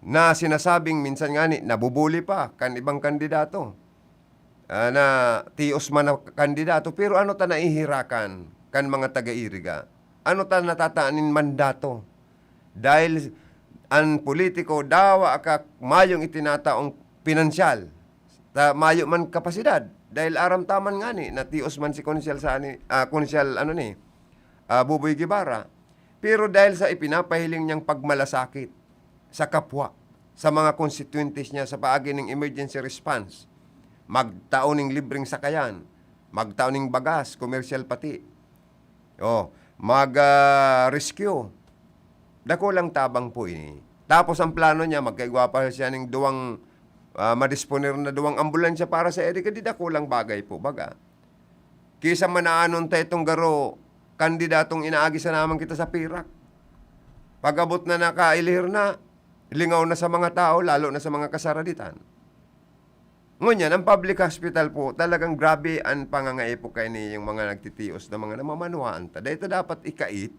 na sinasabing minsan ngani nabubuli pa kan ibang kandidato, ah, na tios man na kandidato, pero ano ta nahihirakan kan mga taga-Iriga? Ano ta natataan nin mandato? Dahil an politiko dawa ka mayong itinataong pinansyal, ta mayo man kapasidad. Dahil aram ta man ngani na tios man si Konsehal sa ani, ah, Konsehal ano ni, ah, Boboy Guevara. Pero dahil sa ipinapahiling niyang pagmalasakit sa kapwa, sa mga konstituyentes niya sa paagi ning emergency response, magtao ning libreng sakayan, magtao ning bagas, komersyal pati. Oh, mag, ah, rescue. Dakulang tabang po ini. Tapos ang plano niya, magkaigwa pa siya ning duwang, ah, madisponer na duwang ambulansya para sa Iriga, di dakulang bagay po, baga. Kisa manaanon ta itong garo, kandidatong inaagi sana man kita sa pirak. Pag-abot na nakailihir na, lingaw na sa mga tao, lalo na sa mga kasaraditan. Ngunyan, ang public hospital po, talagang grabe ang pangangaipo kaini yung mga nagtitios na mga namamanwaan ta. Dahil ito dapat ikait.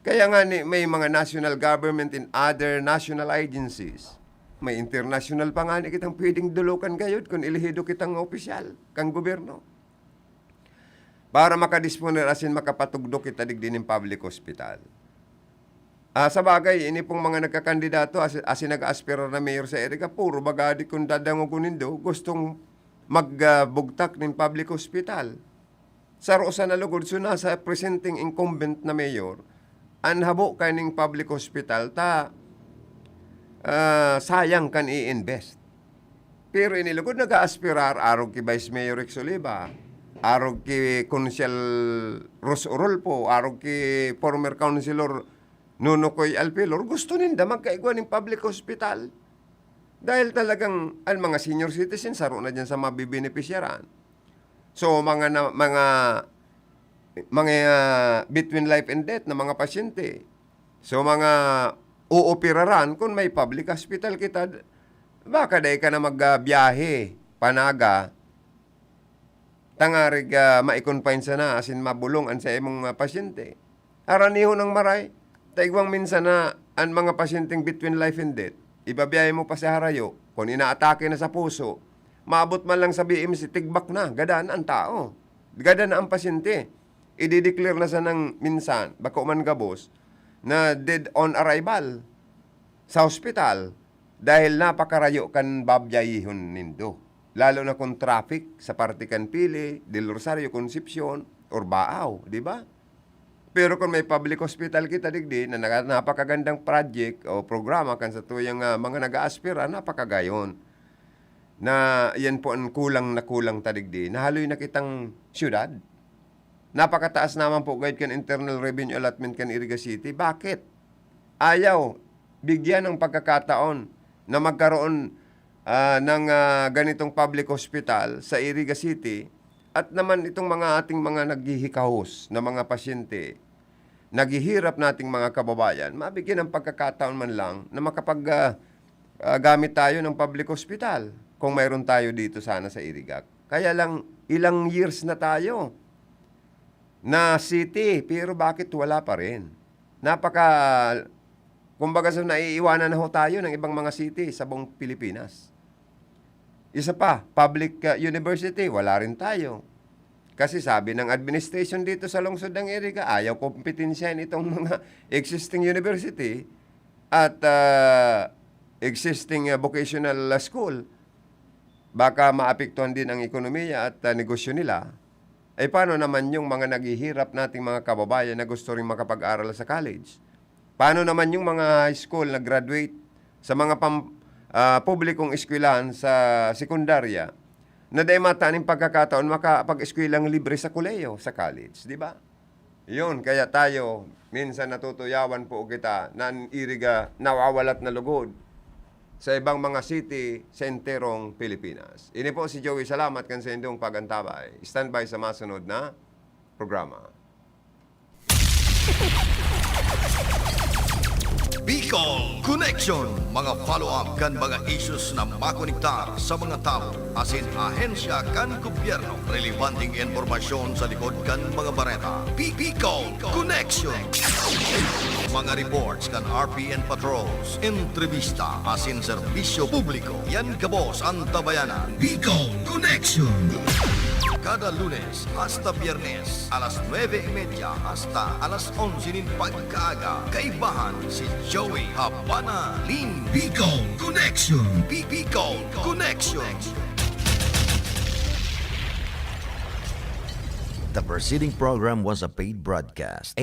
Kaya nga ni, may mga national government and other national agencies. May international pa nga ni kitang pwedeng dulukan gayod kung ilihido kitang opisyal kang gobyerno. Para makadisponer asin makapatugdok kita digdi nin public hospital. Ah, sa bagay, ini pong mga nagkakandidato, asi-, asin nag-aaspirar na mayor sa Iriga, puro baga di kun dadangogon nindo, gustong mag, ah, bugtak nin public hospital. Saro sana lugod, so nasa presenteng incumbent na mayor, an habo kaining public hospital ta, ah, sayang kan i-invest. Pero ini lugod nag-aaspirar, arog ki Vice Mayor Rex Oliva, arog ki Konsehal Ros Orolfo, arog ki former Councilor Nonocoy Alpilor, gusto ninda magkaigwa nin public hospital. Dahil talagang ang mga senior citizen, saro na diyan sa mabibenepisyaran. So, mga na, mga, mga, ah, between life and death na mga pasyente. So, mga uoperaran, kung may public hospital kita, baka dai ka na magbiyahe pa Naga, tangarig, ah, mai-confine sana asin mabolong an saimong, ah, pasyente. Aranihon ang maray. Ta igwang minsan na an mga pasyenteng between life and death, ibabiyahe mo pa sa harayo, kun inaatake na sa puso, maabot man lang sa B M C, tigbak na, gadan na an tao. Gadan na ang pasyente. Ide-declare na sanang minsan, bako man gabos, na dead on arrival sa hospital dahil napakarayo kan babyayihon nindo. Lalo na kung traffic sa parte kan Pili, Del Rosario, Concepcion, or Baao, di ba? Pero kung may public hospital kita digdi na naga-, napakagandang project o programa kan satuyang, ah, mga nag-aaspira, napakagayon na yan po ang kulang na kulang ta digdi. Nahaloy na kitang syudad. Napakataas naman po gayud kan internal revenue allotment kan Iriga City. Bakit? Ayaw bigyan ng pagkakataon na magkaroon, ah, ng, ah, ganitong public hospital sa Iriga City at naman itong mga ating mga naghihikahos na mga pasyente, naghihirap nating mga kababayan, mabigyan ng pagkakataon man lang na makapag, ah, ah, gamit tayo ng public hospital kung mayroon tayo dito sana sa Iriga. Kaya lang, ilang years na tayo na city, pero bakit wala pa rin? Napaka, kumbaga sa naiiwanan na ho tayo ng ibang mga city sa buong Pilipinas. Isa pa, public, ah, university, wala rin tayo. Kasi sabi ng administration dito sa lungsod ng Iriga, ayaw kompetensyahin itong mga existing university at, ah, existing, ah, vocational, ah, school. Baka maapektuhan din ang ekonomiya at, ah, negosyo nila. Eh, paano naman yung mga naghihirap nating mga kababayan na gusto ring makapag-aral sa college? Paano naman yung mga high school na graduate sa mga pam-, ah, publikong eskwelahan sa sekundarya na dai mataning pagkakataon makapag-eskwelang libre sa kolehiyo, sa college, di ba? Yun, kaya tayo, minsan natutuyawan po kita na an Iriga nawawalat na lugod sa ibang mga city sa enterong Pilipinas. Ini po si Joey, salamat kan sa indong pag-antabay. Standby sa masunod na programa. Bicol Connection, mga follow-up kan mga issues na makonektar sa mga tawo asin ahensya kan gobyerno. Relebanteng impormasyon sa likod kan mga bareta. Bi-, Bicol Connection. Mga reports kan R P N patrols, entrevista asin serbisyo publiko. Yan gabos an tabayanan. Bicol Connection. Kada Lunes hasta Biyernes, alas nuebe y media hasta alas onse nin pagkaaga. Kaibahan si Joey Habana Lin. Bicol Connection. Bi-, Bicol Connection. The preceding program was a paid broadcast.